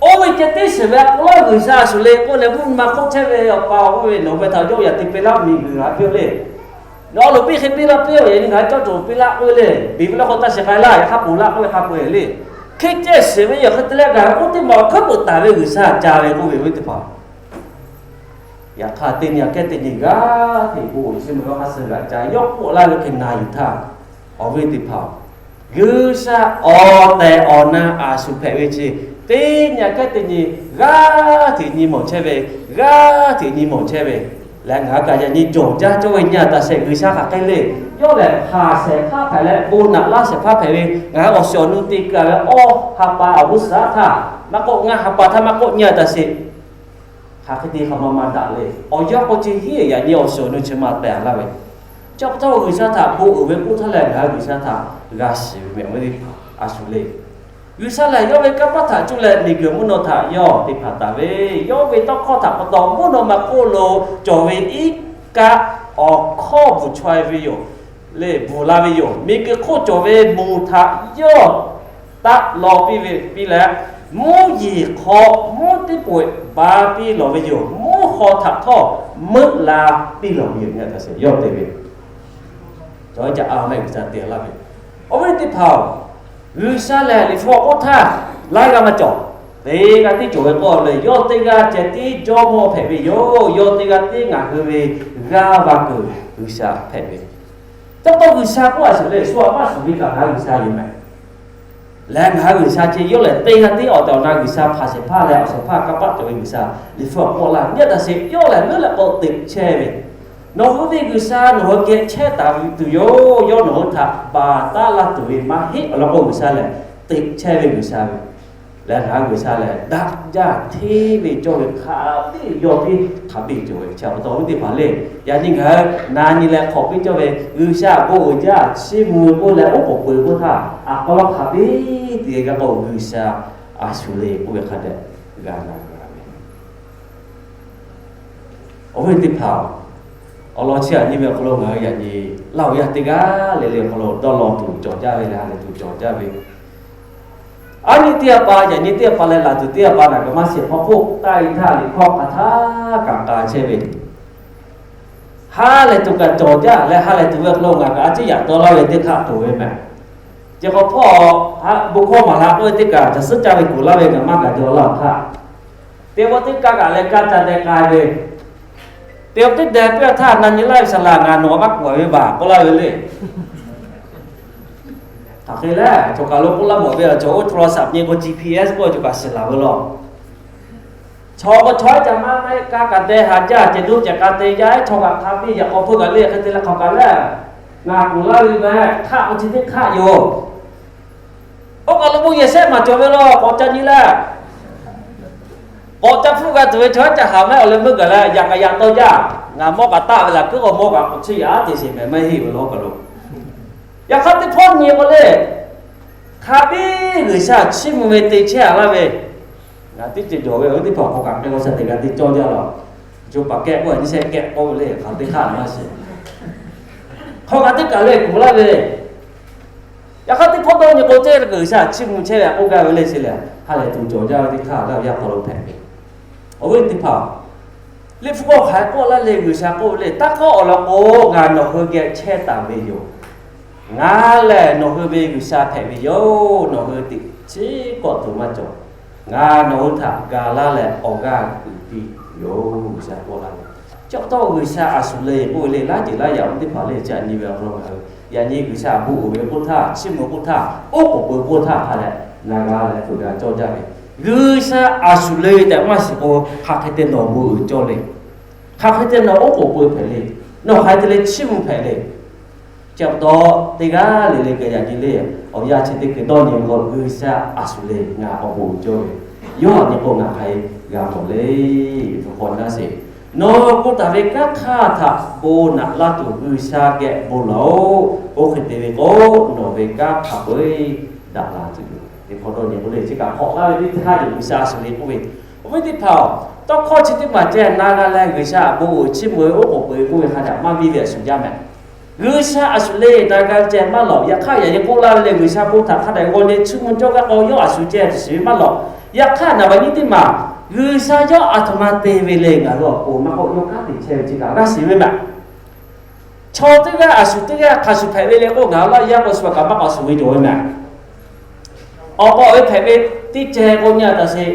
Oˇ ve ceh teˇ shiˍ ve a k'o laˇ G'uiˬsha shuˍ le k'oˆ leh mvuhˇ naw ma hk'oˆ chehˇ ve awˬ pa oˇ ve nawˬ ve htaꞈ yawˇ yaꞈ te piˇ laˇ miˬguiˬ g'a piˇ le. Nawˬ loˍ piˇ hk'e piˇ laˇ piˇ ve, yaꞈ nyi ngaˬ hui cawˇ cawˬ piˇ laˇ k'oˆ ve le. Beˬ ve laˇ k'o taˇ shiˍ k'ai laˇ, yaꞈ hk'aˇ ponˬ laˇ k'oˆ ve hk'a peu-eˬ le. Hk'e ceh shiˍ ve yehˬ hk'e te leh gaˬ k'oˆ teˇ maˬ awˬ hkuiˉ peuˬ taˍ ve G'uiˬsha ca ve k'oˆ ve ve teˇ hpaˍ. Yaꞈ hk'aˇ teˇ nyi a kehˉ teˇ nyi g'aˇ hteꞈ bon uiˍ chiˇ mvuh ve awˬ hk'aˇ suh g'aꞈ ca yawˇ k'oˆ laˇ ve hk'e na yuˬ htaˇ, awˬ viˉ teˇ hpaˍ-oˬ, G'uiˬsha awˬ tehˬ awˬ na a shu hpehꞈ ve chi teˇ nyi a kehˉ teˇ nyi g'aˇ hteꞈ nyi mawˬ chehˇ ve, g'aˇ hteꞈ nyi mawˬ chehˇ ve leh ngaˬ hui kaꞈ yaꞈ nyi jawˬ jaˇ cawˇ ve nyi a taꞈ shehˍ G'uiˬsha hk'aˬ hk'e le. Yawˇ lehˬ hpanˍ shehˍ hpaˇ hpehꞈ leh bon naꞈ laˇ shehˍ hpaˇ hpehꞈ ve, ngaˬ hui awˬ shiˍ awˬ nu te keu ve awˇ ha pa awˬ g'uˇ suhˍ htaˇ maˇ k'oˆ, ngaˇ ha pa htaˇ maˇ k'oˆ, nyi a taꞈ sheˍ hk'aˬ hk'e te hk'aˬ ma ma daꞈ le. Awˬ yanˇ k'o chi hiˉ yaꞈ nyi awˬ shiˍ awˬ nu chi ma tehˬ laˇ ve. Chi pa taw G'uiˬsha htaꞈ bon uiˍ ve k'oˆ htaˇ lehˬ, ngaˬ hui G'uiˬsha htaꞈ g'a shiˍ ve mehˬ ve teˇ hpaˍ a shu le. G'uiˬsha lehˬ yawˇ ve kanˇ paˆ htaꞈ cuˇ leh miˬguiˬ mvuhˇ naw htaꞈ yawˇ te hpanˍ taˍ ve, yawˇ ve tawˇ hkawˇ htaꞈ pa taw mvuhˇ naw ma hk'oˆ lo cawˬ ve iˉ kaˆ awˬ hkawˇ bvuhˬ chaweh ve yoˬ. Lehˬ bvuhˬ la ve yoˬ. Miˬguiˬ hk'oˆ cawˬ ve moˬ htaꞈ yawˇ taˆ law piˇ ve piˇ leh, Mvuhˇ yeˬ hk'aw mvuhˇ teˇ poꞈ ba piˇ lawˬ ve yoˬ. Mvuhˇ hk'aw htaꞈ htawˇ meuˆ la piˇ lawˬ ve yoˬ. Nyi a taꞈ sheˍ, yawˇ te ve, cawˬ ca a mehˆ G'uiˬsha te laˇ ve. Awˬ viˉ teˇ hpaˍ-oˬ, G'uiˬsha lehˬ Liꞈ hpu awˬ k'oˆ htaˇ laiˉ g'aˇ maˇ cawˬ. Teˇ g'aˇ tiˉ cawˬ ve k'oˆ leh, yawˇ teˇ g'aˇ ceh tiˉ Jawˇmawˇ hpehꞈ ve yoˬ. Yawˇ teˇ g'aˇ tiˉ ngaˬ hui ve g'aˇ va kuiˬ G'uiˬsha hpehꞈ ve. Tawˇ tawˇ G'uiˬsha k'oˆ a shuˍ le, shu a maˇ shuˍ ve kaꞈ ngaˬ hui G'uiˬsha yoˬ mehˍ. Leh ngaˬ hui G'uiˬsha ceh yawˇ lehˬ teˇ g'aˇ tiˉ awˬ tehˬ awˬ na G'uiˬsha hpanˍ shehˍ hpaˇ leh awˬ shehˍ hpaˇ kanˇ paˆ cawˬ ve G'uiˬsha. Liꞈ hpu awˬ hk'aw laˇ nyi a taꞈ sheˍ, yawˇ lehˬ leuˉ leh k'awꞈ teꞈ chehˇ ve, nawˬ hui ve G'uiˬsha nawˬ hui geh chehˇ taˍ ve tuˬ yoˬ. Yawˇ nawˬ hui htaꞈ baˬ taˉ laˇ tuˬ ve maˇ heˆ. Awˬ lawn k'o G'uiˬsha lehˬ teꞈ chehˇ ve G'uiˬsha ve leh ngaˬ hui G'uiˬsha lehˬ daꞈ jaˇ hteˇ ve cawˇ ve hk'a biˇ yawˇ tiˉ hk'a biˇ cawˬ ve. Chi pa taw awˬ viˉ teˇ hpaˍ le, yaꞈ nyi ngaˬ hui na nyi leh hk'awꞈ piˇ cawˇ ve G'uiˬsha bon uiˍ jaˇ chiˇ mvuh ve k'oˆ leh oˉ k'oˍ pui k'oˆ htaˇ, a k'aw laˇ hk'a biˇ te g'a k'o G'uiˬsha a shuˍ le k'oˆ ve hk'a dehꞈ g'a na g'a ve. Awˬ viˉ teˇ hpaˍ, awˬ lawn chi aꞈ nyi ve awˬ hk'aw lo ngaˬ hui yaꞈ nyi Laˇ huˍ yaˇ teˇ g'aˇ le le awˬ hk'aw lo dawˇ law tuˬ cawˬ jaˇ ve leh ha lehˬ tuˬ cawˬ jaˇ ve. Aˉ nyi teˇ g'aˇ pa, yaꞈ nyi teˇ g'aˇ pa leh laˬ tuˬ teˇ g'aˇ pa naˬ kaꞈ maˇ shiˍ hk'aw hk'oˆ taˆ e htaˇ liꞈ hkawˇ hk'aˬ htaˇ kaꞈ k'a chehˇ ve. Ha lehˬ tuˬ kaꞈ cawˬ jaˇ leh ha lehˬ tuˬ ve awˬ hk'aw lo ngaˬ kaꞈ a ciˉ yaꞈ taw laˇ ve teˇ hk'aˆ tuˬ ve mehˍ. Chi hk'aw hpawˇ bon hkawˇ maˍ la k'oˆ ve teˇ kaꞈ caˬ suhˉ caˇ ve kuˬ laˇ ve ngaˬ maˇ gaˬ jaw laˇ htaˇ, teˇ pawˆ teˇ kaˇ kaꞈ leh kaˇ ca deh k'ai ve, teˇ pawˆ teˇ deh piˇ htaˇ na nyi laˇ ve saˍ laꞈ ngaˬ nawˬ maˇ kuˬ a ve vaˬ k'oˆ laˇ ve le. Hk'aˬ hk'e leh chaw kaˬ lo k'oˆ laˇ mawˬ ve, chaw oˇ โทรศัพท์ nyi k'o GPS k'oˆ ve chaw kaꞈ shiˍ laˬ ve law. Chaw k'o chaw ca maˇ kaˇ kaꞈ deh haˍ jaˇ ceh doˇ ceh k'a te yaˇ chaw kaꞈ hk'a piˇ yaꞈ k'aw hpeuˇ kaꞈ le hk'e te leh hk'aˬ kaꞈ leh, ngaˬ kuˬ laˇ ve meh hk'aˆ k'o chi teˇ hk'aˆ yoˬ. Oˇ kaˬ lo bon yehˬ shehˆ maˬ cawˬ ve law k'awꞈ ca nyi leh, k'awꞈ ca hpfuhˆ g'a tuˬ ve chaw ca haˍ mehˆ awˬ leh meuˇ gaˬ leh yaꞈ kaꞈ yaꞈ taw jaˇ. Ngaˬ mawˇ kaꞈ taˆ ve laˬ kuiˉ k'o mawˇ kaꞈ k'awꞈ chiˇ yaꞈ te sheˍ mehˍ maˇ heˆ ve law kaˬ lo. Yaꞈ hk'aˇ teˇ hpawˇ nyi k'o le, hk'a biˇ G'uiˬsha chiˇ mvuh ve te chehˇ a laˇ ve, ngaˬ teˇ ceuˬ cawˬ ve awˬ viˉ teˇ hpaˍ hk'aw kaꞈ hk'e k'o shaˍ teꞈ g'a te cawˇ jaˇ law. Chaw paˍ kehˆ k'oˆ nyi shehˆ kehˆ k'oˆ ve le hk'aˬ teˇ hk'aˆ maˇ shiˍ. Hk'aw kaꞈ teˇ kaˬ le kuˬ laˇ ve, yaꞈ hk'aˇ teˇ hpawˇ dawˇ nyi k'o ceˇ G'uiˬsha chiˇ mvuh chehˇ ve a k'oˆ gaˇ ve le chi lehˬ, ha lehˬ tuˬ cawˬ jaˇ ve teˇ hk'aˇ g'aˇ ve yaˇ hk'aw lo hpehꞈ ve. Awˬ viˉ teˇ hpaˍ, Liꞈ hpu k'awˇ hk'aˬ hk'e k'oˆ laˇ le, G'uiˬsha k'oˆ ve le, taˇ hkawˇ awˬ lawn k'o, ngaˬ nawˬ hui geh chehˇ taˍ ve yoˬ. Ngaˬ lehˬ nawˬ hui ve G'uiˬsha hpehꞈ ve yoˬ. Nawˬ hui teꞈ chiˉ kawˆ tuˬ maˇ cawˬ. Ngaˬ nawˬ hui htaꞈ gaˬ laˇ leh awˬ g'aˇ uiˍ piˇ yoˬ. G'uiˬsha k'oˆ laˇ ve, chi pa taw G'uiˬsha a shuˍ le k'oˆ ve le, laˇ ceuˬ laˇ yaꞈ awˬ viˉ teˇ hpaˍ le chi aꞈ nyi ve awˬ hk'aw lo ngaˬ hui yaꞈ nyi G'uiˬsha a bon uiˍ ve k'oˆ htaˇ, chiˇ mvuh k'oˆ htaˇ, oˉ k'oˍ pui k'oˆ htaˇ hk'a leh na g'a leh hpeuꞈ g'a cawˇ jaˇ ve. G'uiˬsha a shuˍ le tehꞈ maˇ shiˍ k'o, hk'aˬ hk'e te nawˬ bon uiˍ cawˇ le. Hk'aˬ hk'e te nawˬ oˉ k'oˍ pui hpehꞈ le. Nawˬ hk'aˬ hk'e te leh chiˇ mvuh hpehꞈ le. Chi pa taw teˇ g'aˇ le le kaꞈ yaꞈ nyi le, awˬ yanˇ chi teˇ hkui dawˇ nyi k'o G'uiˬsha a shuˍ le ngaˬ awˬ bon uiˍ cawˇ ve, yawˇ a nyi k'o ngaˬ hk'aˬ hk'e g'a mawˬ le. Hpu hk'aw naˇ sheˍ, nawˬ k'oˆ taˍ ve kanˉ hk'aˇ htaꞈ bon naꞈ laˇ tuˬ G'uiˬsha geh bon lawˬ-oꞈ. Oˇ hk'e te ve k'o, nawˬ ve kanˉ hk'a peu-eˬ daꞈ la tuˬ yoˬ. Teˇ hk'awꞈ dawˇ nyi k'o le, chi kaꞈ hk'awꞈ laˇ ve teˇ htaˇ yoˬ. G'uiˬsha a shuˍ le k'oˆ ve, awˬ viˉ teˇ hpaˍ-oˬ, tawˇ hkawˇ chi teˇ maˬ ceh na g'a leh G'uiˬsha a bon uiˍ chiˇ mvuh ve oˉ k'oˍ pui k'oˆ ve hk'a htaꞈ maˇ biˇ ve a shuˍ jaˇ mehˍ. G'uiˬsha a shuˍ le na g'a ceh maˇ lawꞈ. Yaꞈ hk'aˇ yaꞈ nyi k'oˆ laˇ ve le, G'uiˬsha bon htaꞈ hk'a dehꞈ g'aw le chiˇ mvuh cawˇ g'a k'o, yawˇ a shuˍ ceh tuˬ shiˍ ve maˇ lawꞈ. Yaꞈ hk'aˇ naˍ baꞈ nyiˇ teˇ maˬ, G'uiˬsha yawˇ a htoꞈ ma te ve le ngaˬ hui awˬ pon maˇ k'oˆ, yawˇ kanˉ te chehˇ ve chi kaꞈ g'a shiˍ ve mehˍ. Chaw teˇ g'aˇ a shuˍ teˇ g'aˇ hk'a shuˍ hpehꞈ ve le k'o, ngaˬ hui Laˇ huˍ yaˇ k'o shu kaꞈ maˇ k'a shuˍ ve cawˬ ve mehˍ. Awˬ pa awˬ e hpehꞈ ve teˇ ceh k'o nyi a taꞈ sheˍ.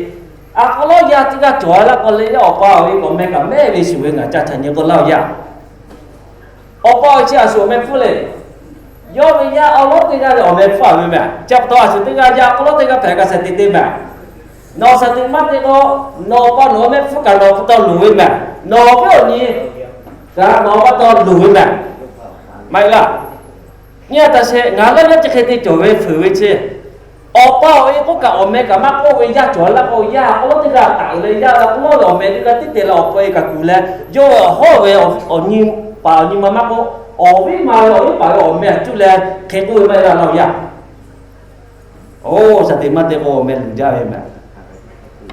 A k'aw lawˉ yaˇ teˇ g'aˇ cawˬ a laˇ k'aw leh, yawˇ awˬ pa awˬ e awˬ meh kaꞈ mehˉ ve shuˍ ve ngaˬ ca htaꞈ nyi k'o Laˇ huˍ yaˇ. Awˬ pa awˬ chi a shuˍ awˬ meh hpfuhˇ le. Yawˇ ve yaˇ awˬ lawˉ teˇ g'aˇ ve awˬ meh hpfuhˇ a ve mehˍ. Chi pa taw a shuˍ teˇ g'aˇ yaˇ k'aw lawˉ teˇ g'aˇ hpehꞈ kaꞈ shaˍ tiꞈ te mehˍ. Nawˬ shaˍ tiꞈ maˇ te k'o, nawˬ awˬ pa nawˬ awˬ meh hpfuhˇ kaꞈ nawˬ pa taw luˬ ve mehˍ. Nawˬ awˬ viˉ awˬ nyi kaꞈ nawˬ pa taw luˬ ve mehˍ. Maˇ heˆ laˇ. Nyi a taꞈ sheˍ, ngaˬ Laˇ huˍ yaˇ chi hk'e te cawˬ ve fuiˍ ve chi, awˬ pa awˬ e k'oˆ kaꞈ awˬ meh kaꞈ maˇ k'oˆ ve yaˇ cawˬ a laˇ k'o, yaˇ k'aw lawˉ teˇ g'aˇ taꞈ uiˍ leh yaˇ k'aw lawˉ ve awˬ meh teˇ g'aˇ tiˉ te leh awˬ pa awˬ e kaꞈ kuˬ leh, yawˇ ve awˬ hawˉ ve awˬ nyi paˍ awˬ nyi ma maˇ k'oˆ, awˬ viˉ ma ve awˬ viˉ paˍ ve awˬ meh a cuˇ leh hk'e k'oˆ ve maˇ heˆ laˇ Laˇ huˍ yaˇ. Oˇ shaˍ tiꞈ maˇ te k'o awˬ meh luˬ jaˇ ve mehˍ.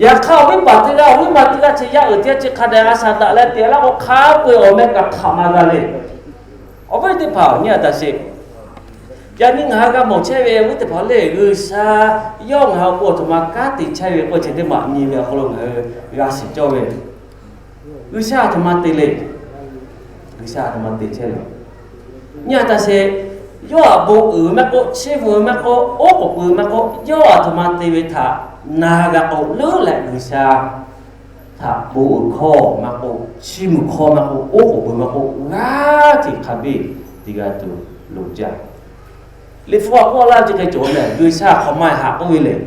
Yaꞈ hk'aˇ awˬ viˉ paˍ teˇ g'aˇ awˬ viˉ ma teˇ g'aˇ chi yaˇ uiˍ teˇ g'aˇ chi hk'a dehꞈ a shaˍ daꞈ leh teꞈ laˇ k'o hk'a peu-eˬ awˬ meh kaꞈ hk'aˬ ma g'a le. Awˬ viˉ teˇ hpaˍ nyi a taꞈ sheˍ. Yaꞈ nyi ngaˬ hui g'a mawˬ chehˇ ve awˬ viˉ teˇ hpaˍ le, G'uiˬsha yawˇ ngaˬ hui awˬ pon aˬ htoꞈ ma kanˉ te chehˇ ve k'oˆ ve chi teˇ maˬ nyi ve awˬ hk'aw lo ngaˬ hui g'a shiˍ cawˇ ve, G'uiˬsha aˬ htoꞈ ma te le. G'uiˬsha aˬ htoꞈ ma te chehˇ le. Nyi a taꞈ sheˍ, yawˇ aꞈ bon uiˍ ve maˇ k'oˆ, chiˇ mvuh ve maˇ k'oˆ, oˉ k'oˍ pui ve maˇ k'oˆ, yawˇ aˬ htoꞈ ma te ve htaꞈ na g'a k'o leuˉ leh G'uiˬsha htaꞈ bon uiˍ hkawˇ maˇ k'oˆ, chiˇ mvuh hkawˇ maˇ k'oˆ, oˉ k'oˍ pui maˇ k'oˆ, g'aˇ hteꞈ hk'a biˇ te g'a tuˬ loˍ jaˇ. Liꞈ hpu awˬ hk'aw laˇ ve chi hk'e cawˬ lehˬ, G'uiˬsha hk'awꞈ ma haꞈ k'oˆ ve lehˬ,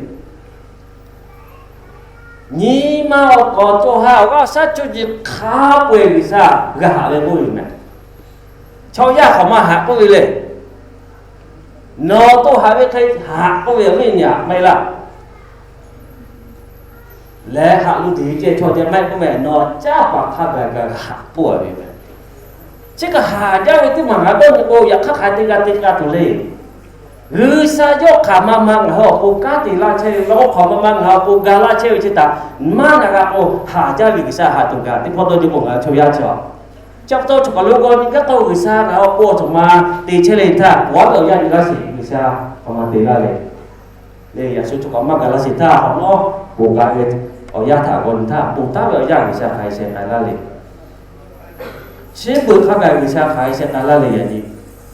nyi ma awˬ k'awꞈ cawˬ ha awˬ g'aˇ shaˉ cuˇ yiˍ hk'a peu-eˬ G'uiˬsha g'a haꞈ ve k'oˆ ve meh. Chaw yaˇ hk'awꞈ ma haꞈ k'oˆ ve lehˬ, nawˬ to haꞈ ve hk'e haꞈ k'oˆ ve awˬ viˉ nyi aꞈ maˇ heˆ laˇ. Leh haꞈ lo tuˬ ve ceh chaw ceh maˇ heˆ k'oˆ meh, nawˬ caˇ paˍ hk'a gaˬ kaꞈ haꞈ k'oˆ a ve meh. Chi kaꞈ haꞈ jaˇ ve teˇ maˬ ngaˬ dawˇ nyi k'o, yaꞈ hk'aˇ hk'aˬ hk'e te g'a te g'a tuˬ le. G'uiˬsha yawˇ hk'aˬ ma ma ngaˬ hui awˬ pon kanˉ te laˇ chehˇ ve, yawˇ hk'aˬ ma ma ngaˬ hui awˬ pon ga laˇ chehˇ ve chi htaꞈ maˇ na g'a k'o, haꞈ jaˇ ve G'uiˬsha haꞈ tuˬ kaꞈ teˇ hpawˇ dawˇ nyi k'o ngaˬ hui chaw yaˇ chi a. Chi pa taw chaw hk'aˬ lo g'aw nyi gaˇ k'o, G'uiˬsha ngaˬ hui awˬ pon aˬ htoꞈ ma te chehˇ le htaˇ, k'awꞈ ve awˬ yanˇ nyi laˇ sheˍ, G'uiˬsha hk'aˬ ma te laˇ le. Leh yaꞈ shu chaw hk'aˬ maˇ gaˬ laˇ sheˍ htaˇ, hk'awꞈ nawˉ ponˬ k'ai ve awˬ yanˇ htaꞈ g'aw nyi htaˇ, ponˬ taˉ ve awˬ yanˇ G'uiˬsha hk'aˬ hk'e sheh k'ai laˇ le. Chi beuꞈ hk'a gaˬ G'uiˬsha hk'aˬ hk'e sheh k'ai laˇ le yaꞈ nyi.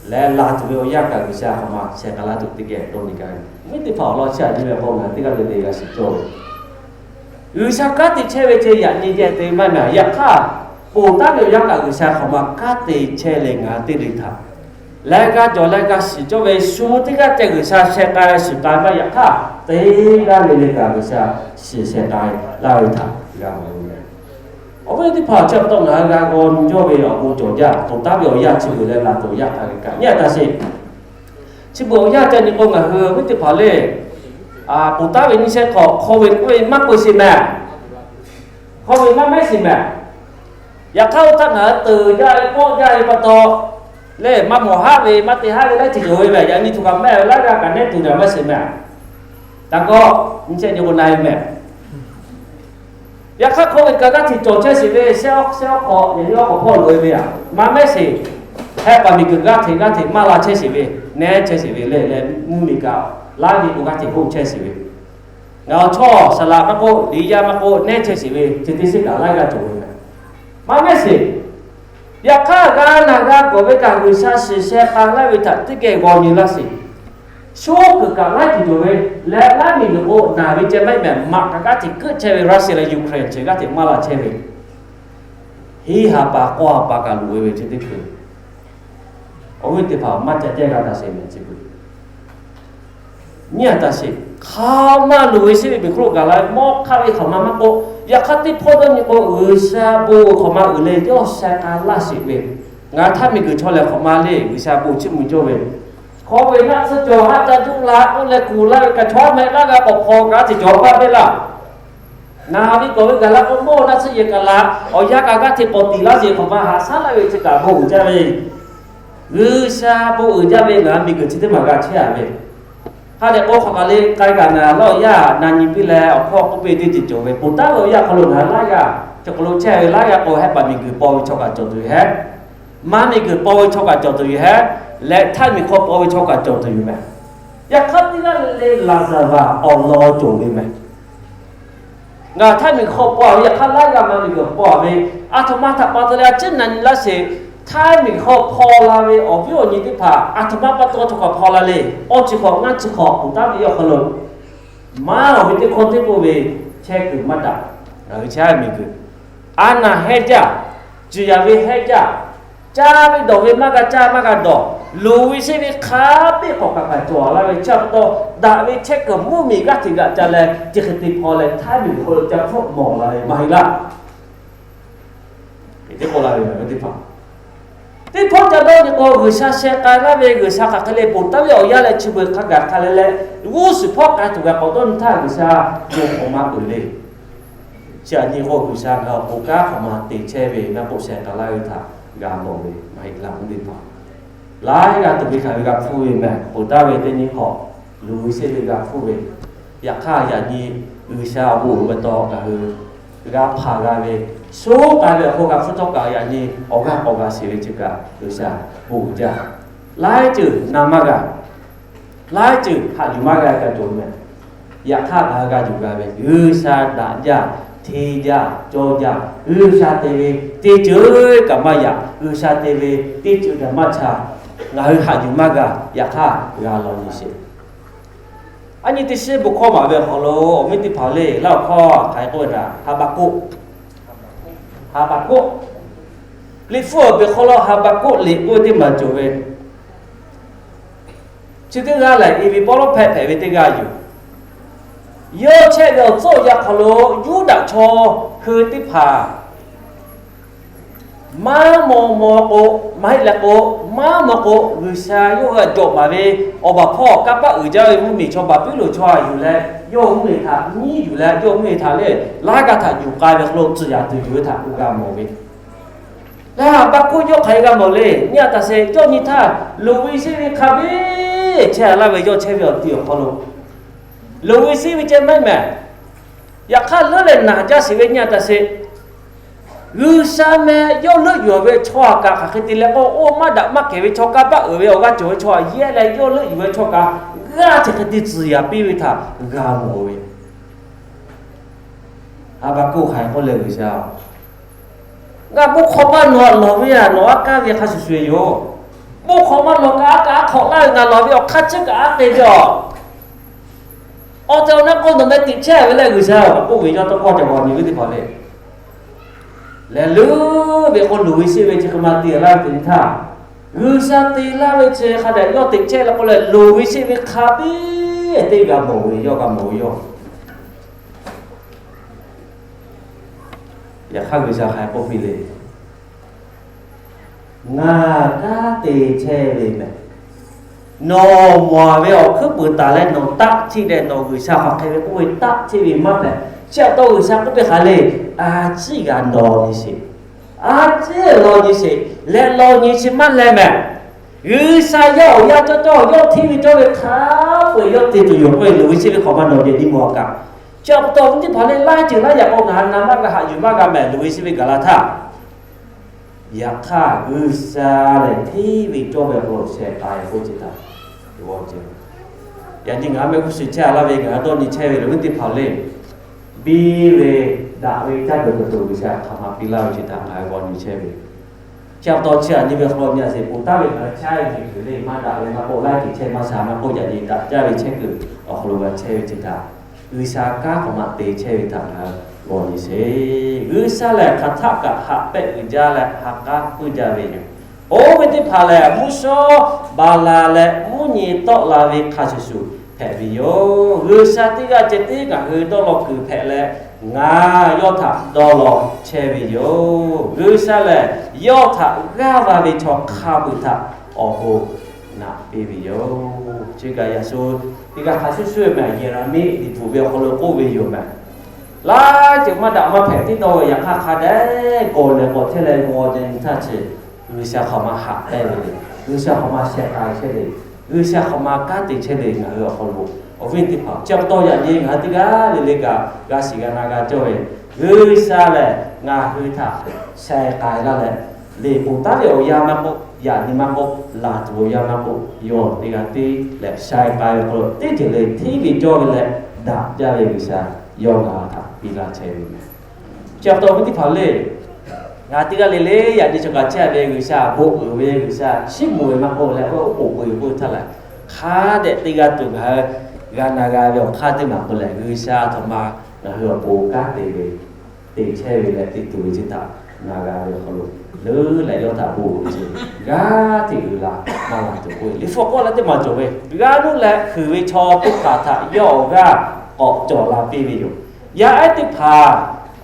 Leh laˬ tuˬ ve awˬ yanˇ kaꞈ G'uiˬsha hk'aˬ ma sheh k'ai laˇ tuˬ teˇ geh dawˇ nyi gaˇ ve, awˬ viˉ teˇ hpaˍ awˬ lawn chi aꞈ nyi ve k'o ngaˬ hui teˇ g'aˇ le le g'a shiˍ cawˇ ve G'uiˬsha kanˉ te chehˇ ve ceh yaꞈ nyi ceh te maˇ na. Yaꞈ hk'aˇ, ponˬ taˉ ve awˬ yanˇ kaꞈ G'uiˬsha hk'aˬ ma kanˉ te chehˇ leh ngaˬ hui teˇ le htaꞈ leh g'a cawˬ leh g'a shiˍ cawˇ ve shu teˇ g'aˇ ceh G'uiˬsha sheh k'ai shiˍ k'ai maˇ. Yaꞈ hk'aˇ, teˇ g'aˇ le le kaꞈ G'uiˬsha shiˍ sheh k'ai laˇ ve htaꞈ g'a mawˬ ve. Awˬ viˉ teˇ hpaˍ chi pa taw ngaˬ hui g'a g'aw nyi cawˇ ve awˬ bon cawˬ jaˇ. Ponˬ taˉ ve awˬ yanˇ chi g'uiˬ leh laˬ tuˬ yaˇ hk'aˬ ve kaꞈ nyi a taꞈ sheˍ. Chi beuꞈ awˬ yanˇ ca nyi k'o ngaˬ hui awˬ viˉ teˇ hpaˍ le, ponˬ taˉ ve nyiˇ shehˆ hk'awꞈ hk'aw ve k'oˆ ve maˇ peu sheˍ mehˍ. Hk'aw ve maˇ mehˉ sheˍ mehˍ. Yaꞈ hk'aˇ oˇ htaˇ ngaˬ hui teuˬ jaˇ ve kawˆ jaˇ ve pa taw, lehˬ maˇ mawˬ haˉ ve maˇ te haˉ ve laiˉ ceuˬ cawˬ ve mehˍ. Yaꞈ nyi tuˬ kaꞈ mehˆ ve laiˉ g'aˇ kaꞈ nehˉ tuˬ daꞈ maˇ sheˍ mehˍ. Taˇ kawˆ nyiˇ shehˆ nyi k'o na ve mehˍ. Yaꞈ hk'aˇ hk'aw ve kaꞈ g'aˇ hteꞈ cawˬ chehˇ sheˍ ve, shehˆ awˉ shehˆ awˉ hk'awꞈ yaꞈ nyi awˉ k'awꞈ hpawˇ loꞈ e ve aꞈ maˇ mehˉ sheˍ. Hehˆ paˍ miˬ guiˬ g'aˇ hteꞈ g'aˇ hteꞈ maˇ la chehˇ sheˍ ve, nehˉ chehˇ sheˍ ve leh leh mvuhˇmiˬ kaꞈ laiˉ ve k'o g'aˇ hteꞈ hoˆ chehˇ sheˍ ve, ngaˬ awˬ chawˇ saˍ laꞈ maˇ k'oˆ, liꞈ yaˇ maˇ k'oˆ, nehˉ chehˇ sheˍ ve, chi teˇ shiˉ kaꞈ laiˉ g'aˇ cawˬ ve mehˍ. Maˇ mehˉ sheˍ. Yaꞈ hk'aˇ g'a naˬ g'a kawˬ ve kaꞈ G'uiˬsha shiˍ sheh k'ai laˇ ve htaꞈ teˇ geh g'aw nyi laˇ sheˍ. Sho kuiˬ kaꞈ laiˉ ceuˬ cawˬ ve, leh laiˉ miˬ guiˬ k'o naˬ ve ceh maˇ heˆ mehˍ. Maꞈ kaꞈ g'aˇ hteꞈ keuˆ chehˇ ve, Russia leh Ukraine chi g'aˇ hteꞈ maˇ la chehˇ ve, hiˉ ha pa k'awˇ ha pa kaꞈ loꞈ e ve chi teˇ hkui, awˬ viˉ teˇ hpaˍ maˇ ca ceh g'a taꞈ sheˍ mehˍ chi beuꞈ. Nyi a taꞈ sheˍ. Hk'aˬ ma loˍ ve sheˆ ve miˬ hk'oˆ lo gaˬ la ve mawˇ hk'aˆ ve hk'aˬ ma maˇ k'oˆ, yaꞈ hk'aˇ teˇ hpawˇ dawˇ nyi k'o G'uiˬsha bon hk'aˬ ma uiˍ leh yawˇ sheh k'ai laˇ sheˍ ve, ngaˬ htaˇ miˬ guiˬ chaw lehˬ hk'aˬ ma le G'uiˬsha bon chiˇ mvuh cawˇ ve, hk'aw ve naˆ tsuhˇ cawˬ haˆ ca duˆ la k'oˆ leh kuˬ laˇ ve kaꞈ chaw haˉ ma laˇ g'a k'awꞈ hpaw kaꞈ teˇ cawˬ paˇ ve laˇ. Naˬ ve kawˬ ve gaˬ la k'o mawˇ naˆ tsuhˇ yehˬ kaꞈ la, awˬ yanˇ kaꞈ g'aˇ hteꞈ k'awꞈ tiˍ laˇ sheˍ hk'aˬ ma haꞈ shaˉ laˇ ve chi kaꞈ bon uiˍ jaˇ ve, G'uiˬsha bon uiˍ jaˇ ve ngaˬ hui miˬ guiˬ chi teˇ maˬ g'a chehˇ a ve, ha lehˬ k'o hk'aˬ kaꞈ le k'ai kaꞈ ngaˬ lawˇ yaˇ na nyi piˇ leh awˬ hkawˇ k'oˆ piˇ teˇ ceuˬ cawˬ ve, ponˬ taˉ ve awˬ yanˇ hk'aw lo ngaˬ hui laiˉ g'aˇ chi hk'aw lo chehˇ ve laiˉ g'aˇ k'o hehˆ paˍ miˬ guiˬ paw ve chaw kaꞈ cawˬ tuˬ yoˬ hehˉ, maˇ miˬ guiˬ paw ve chaw kaꞈ cawˬ tuˬ yoˬ hehˉ, leh htaiˇ miˬ hk'aw paw ve chaw kaꞈ cawˬ tuˬ yoˬ mehˍ. Yaꞈ hk'aˇ teˇ g'aˇ le le laˍzaˍvaˍ awˬ lawn cawˬ ve mehˍ. Ngaˬ htaiˇ miˬ hk'aw paw ve, yaꞈ hk'aˇ laiˉ g'aˇ maˇ miˬ guiˬ paw ve, aˬ htoꞈ ma htaꞈ pa taw leh a ciˉ na nyi laˇ sheˍ. Htaiˇ miˬ hk'aw hpaw la ve awˬ viˉ awˬ nyi teˇ hpaˍ aˬ htoꞈ ma pa taw chaw hk'aw hpaw la le. Awˇ chi hk'awꞈ ngaˇ chi hk'awꞈ ponˬ taˉ ve awˬ hk'aw lo maˇ awˬ ve teˇ hkawˇ teˇ k'oˆ ve chehˇ kuiˬ maˇ daꞈ. Ngaˬ hui chehˇ miˬ guiˬ a naˬ hehnˇ jaˇ, ciˍ yanˍ ve hehnˇ jaˇ, caˇ ve dawˬ ve maˇ g'a caˇ maˇ g'a dawˬ, loˍ ve sheˆ ve hk'a peˆ k'awꞈ kaꞈ kaꞈ cawˬ laˇ ve chi pa taw, daꞈ ve chehˇ kuiˬ mvuhˇmiˬ g'aˇ hteꞈ g'aꞈ ca leh chi hk'e te hpaw leh htaiˇ miˬ guiˬ hk'aw lo ca hpfuhˆ mawˬ la ve maˇ heˆ laˇ. Teˇ pawˆ la ve teˇ hpaˍ, teˇ hpawˇ ca dawˇ nyi k'o G'uiˬsha sheh k'ai laˇ ve, G'uiˬsha hk'aˬ hk'e le ponˬ taˉ ve awˬ yanˇ leh chi beuꞈ hk'a gaˬ hk'a leh leh g'uˇ suhˍ hpawˇ k'ai tuˬ g'a k'awꞈ dawˇ nyi htaˇ G'uiˬsha bon hk'aˬ ma uiˍ le. Chi aꞈ nyi k'o G'uiˬsha ngaˬ hui awˬ pon kanˉ hk'aˬ ma te chehˇ ve maˇ k'oˆ sheh k'ai laˇ ve htaꞈ g'a mawˬ ve maˇ heˆ laˇ. Teˇ hpaˍ laiˉ g'a tuˬ ve hkanˍ ve g'a hpuˇ ve mehˍ. Ponˬ taˉ ve teˇ nyi hk'awꞈ loˍ ve sheˆ ve g'a hpuˇ ve, yaꞈ hk'aˇ yaꞈ nyi G'uiˬsha awˬ bon uiˍ pa taw ngaˬ hui g'a hpanˍ g'a ve, sho k'ai ve awˬ hk'aw g'a hpuˇ htawˇ kaꞈ yaꞈ nyi awˬ g'aˇ k'awꞈ g'a sheˍ ve chi kaꞈ G'uiˬsha bon uiˍ jaˇ. Laiˉ ceuˬ na maˇ g'a. Laiˉ ceuˬ haꞈ yuˬ maˇ g'a kaꞈ cawˬ meh. Yaꞈ hk'aˇ ngaˬ hui g'a yuˬ g'a ve, G'uiˬsha daꞈ jaˇ, hteˇ jaˇ, cawˇ jaˇ, G'uiˬsha te ve teˇ ceuˬ kaꞈ maˇ yaꞈ, G'uiˬsha te ve teˇ ceuˬ kaꞈ maˇ cha. Ngaˬ hui haꞈ yuˬ maˇ g'a, yaꞈ hk'aˇ g'a law nyi sheˍ. A nyi teˇ shiˉ bon hkawˇ maˍ ve awˬ hk'aw lo awˬ viˉ teˇ hpaˍ le, laˇ awˬ hkawˇ hk'aˬ hk'e k'oˆ ve htaꞈ Haˍbaˍkoˆ, Haˍbaˍkoˆ, Liꞈ hpu awˬ pehˍ hk'aw lo Haˍbaˍkoˆ liꞈ k'oˆ ve teˇ maˬ cawˬ ve, chi teˇ g'aˇ lehˬ, eˍ ve pawˇ lawˉ hpehꞈ hpehꞈ ve teˇ g'aˇ yoˬ. Yawˇ chehˇ ve awˬ tcuhˉ awˬ yanˇ hk'aw lo Yuˇdaꞈ chaw hui teˇ hpaˍ maˇ maw maw k'o, maˇ heˆ leh k'o, maˇ maw k'o, G'uiˬsha yawˇ hui htaꞈ jawꞈ maˍ ve awˬ baˬ hpawˇ kanˇ paˆ uiˍ jaˇ ve mvuhˇmiˬ chaw baˬ piˉ loˬ chaw htaꞈ yuˬ leh, yawˇ hui mvuhˇmiˬ htaꞈ nyiˉ yuˬ leh, yawˇ hui mvuhˇmiˬ htaꞈ lehˬ, laiˉ g'aˇ htaꞈ yuˬ k'ai ve hk'aw lo tcuh yaꞈ tuˬ yuˬ ve htaꞈ k'oˆ g'a mawˬ ve. Leh Haˍbaˍkoˆ yawˇ hk'aˬ hk'e g'a mawˬ le. Nyi a taˍ sheˍ, yawˇ nyi htaˇ loˍ ve sheˆ ve hk'a biˇ chehˇ laˇ ve, yawˇ chehˇ ve awˬ ti awˬ hk'aw lo loˍ ve sheˆ ve ceh maˇ mehˍ. Yaꞈ hk'aˇ leuˉ leh naˬ jaˇ sheˍ ve, nyi a taˍ sheˍ, G'uiˬsha meh yawˇ leuˆ yuˬ ve chaw htaꞈ kaꞈ hk'aˬ hk'e te leh k'o, oˇ maˇ daꞈ maˇ kehˬ ve chaw kanˇ paˆ uiˍ ve awˬ g'aˇ cawˬ ve chaw htaꞈ yehˇ leh yawˇ leuˆ yuˬ ve chaw kaꞈ g'aˇ chi hk'e te tcuh yaꞈ piˇ ve htaꞈ g'a mawˬ ve. Haˍbaˍkoˆ hk'aˬ hk'e k'oˆ leh, G'uiˬsha-oˬ, ngaˬ bon hk'awꞈ maˇ lawˬ, lawˬ ve htaꞈ nawˬ aˉ kaˉ ve hk'a shuˍ shuˍ yoˬ. Bon hk'awꞈ maˇ lawˬ kaꞈ, aˉ kaˉ aˉ hk'awꞈ laˇ ve ngaˬ lawˬ ve awˬ hk'aˇ chi kaꞈ aˉ te ve yoˬ. Awˬ tehˬ awˬ na k'o nawˬ meh teꞈ chehˇ ve leh, G'uiˬsha-oˬ, k'oˆ ve yawˇ tawˇ hkawˇ ca g'aw nyi ve teˇ hpaˍ le. Lehˬ leuˉ ve k'o, loˍ ve sheˆ ve chi hk'e maˇ te laˇ ve teˇ htaˇ, G'uiˬsha te laˇ ve chi hk'a dehꞈ yawˇ teꞈ chehˇ leh k'oˆ leh, loˍ ve sheˆ ve hk'a biˇ teˇ g'a mawˬ ve, yawˇ g'a mawˬ ve yoˬ. Yaꞈ hk'aˇ G'uiˬsha hk'aˬ hk'e k'oˆ piˇ le. Ngaˬ kanˉ te chehˇ ve mehˬ. Nawˬ mawˬ ve awˬ hkuiˉ puiˍ taˍ leh nawˬ taˆ cheˆ leh, nawˬ G'uiˬsha hk'aˬ hk'e ve k'oˆ ve taˆ cheˆ ve maˇ hpehꞈ. Chi pa taw G'uiˬsha k'oˆ piˇ hk'aˬ le, a ciˉ g'a nawˬ nyi sheˍ. A ciˉ law nyi sheˍ leh, law nyi chi maˇ leh mehˬ. G'uiˬsha yaˇ awˬ yanˇ cawˇ cawˇ yawˇ hteˇ ve cawˇ ve hk'a peu-eˬ yawˇ te tuˬ yoˬ k'oˆ ve, loˍ ve sheˆ ve hk'awꞈ maˇ nawˬ geh nyi mawˬ kaꞈ. Chi pa taw awˬ viˉ teˇ hpaˍ le, laiˉ ceuˬ laiˉ yaꞈ k'o ngaˬ hui na maˇ g'a, haꞈ yuˬ maˇ g'a mehˬ, loˍ ve sheˆ ve gaˬ la htaˇ. Yaꞈ hk'aˇ G'uiˬsha lehˬ hteˇ ve cawˇ ve awˬ hk'aw lo sheh k'ai k'oˆ ce htaꞈ, yaꞈ nyi ngaˬ hui mehˆ g'uˇ suhˍ chehˇ a laˇ ve, ngaˬ hui dawˇ nyi chehˇ ve loˍ viˉ teˇ hpaˍ le, biˇ ve daꞈ ve caˇ tuˬ kuˬ tuˬ G'uiˬsha hk'aˬ ma piˇ laˇ ve ce htaꞈ ngaˬ hui g'aw nyi chehˇ ve. Chi pa taw chi aꞈ nyi ve hk'aw lo nyi a sheˍ, ponˬ taˍ ve ngaˬ hui chehˇ ve miˬguiˬ le, maˇ daꞈ ve maˇ k'oˆ, laiˉ ceuˬ chehˇ maˇ sha maˇ k'oˆ, yaꞈ nyi daꞈ jaˇ ve chehˇ kuiˬ awˬ hk'aw lo g'a chehˇ ve ce htaꞈ, G'uiˬsha kanˉ hk'awꞈ ma te chehˇ ve htaꞈ ngaˬ hui g'aw nyi sheˍ. G'uiˬsha lehˬ hk'aˬ htaˆ kaꞈ haꞈ pehˆ uiˍ jaˇ leh ha k'aˉ puiˇ jaˇ ve yoˬ. Oˇ ve teˇ hpaˍ lehˬ, mvuhˇ shawˉ ba la leh mvuhˇ nyi tawˆ la ve hk'a shuˍ shuˍ hpehꞈ ve yoˬ. G'uiˬsha teˇ g'aˇ ceh tiˉ ngaˬ hui dawˇ law kuiˬ hpehꞈ leh, ngaˬ yawˇ htaꞈ dawˇ law chehˇ ve yoˬ. G'uiˬsha lehˬ yawˇ htaꞈ g'aˇ va ve chaw hk'a peu-eˬ htaꞈ awˬ bon naꞈ piˇ ve yoˬ. Chi kaꞈ yaꞈ shu teˇ g'aˇ hk'a shuˍ shuˍ mehˬ, Yeˍraˍmiˆ liꞈ bvuhꞈ ve awˬ hk'aw lo k'oˆ ve yoˬ mehˬ. Laiˉ ceuˬ maˇ daꞈ maˇ hpehꞈ tiˉ dawˇ ve, yaꞈ hk'aˇ hk'a dehꞈ gawˬ lehˬ k'awꞈ chehˇ leh g'aw nyi htaˇ chi, G'uiˬsha hk'aˬ ma haꞈ pehnˇ ve le. G'uiˬsha hk'aˬ ma sheh k'ai chehˇ le. G'uiˬsha hk'aˬ ma kanˉ te chehˇ le. Ngaˬ hui awˬ hk'aw lo awˬ viˉ teˇ hpaˍ, chi pa taw yaꞈ nyi ngaˬ hui teˇ g'aˇ le le kaꞈ g'a shiˍ g'a na g'a cawˇ ve, G'uiˬsha lehˬ ngaˬ hui htaꞈ sheh k'ai laˇ leh, liꞈ ponˬ taˉ ve awˬ yanˇ maˇ k'oˆ, yaꞈ nyi maˇ k'oˆ, laˬ tuˬ awˬ yanˇ maˇ k'oˆ, yawˇ teˇ g'aˇ tiˉ leh sheh k'ai ve hk'aw lo teˇ ceuˬ le hteˇ ve cawˇ ve leh daꞈ jaˇ ve G'uiˬsha yawˇ ngaˬ htaꞈ piˇ laˇ chehˇ ve mehˬ. Chi pa taw awˬ viˉ teˇ hpaˍ le, ngaˬ teˇ g'aˇ le le yaꞈ nyi chaw kaꞈ chehˇ ve G'uiˬsha bon uiˍ ve, G'uiˬsha chiˇ mvuh ve maˇ k'oˆ leh, oˇ k'oˍ peuˬ ve k'oˆ ve htaˇ lehˬ, hk'a dehꞈ teˇ g'aˇ tuˬ ngaˬ hui g'a na g'a ve awˬ hk'aˇ teˇ maˬ k'o lehˬ, G'uiˬsha htaꞈ ma ngaˬ hui awˬ pon kanˉ te ve, te chehˇ ve leh te tuˬ ve chi htaꞈ na g'a ve awˬ hk'aw lo, leuˉ leh yawˇ htaꞈ bon uiˍ ve g'aˇ hteꞈ uiˍ la maˇ la tuˬ k'oˆ ve, Liꞈ hpu k'awˇ la teˇ maˬ cawˬ ve, g'aˇ nuˇ leh hkui ve chaw teˇ hpaˍ htaꞈ yawˇ awˬ g'aˇ k'awꞈ cawˬ la piˇ ve yoˬ. Yaˇ ehˉ teˇ hpaˍ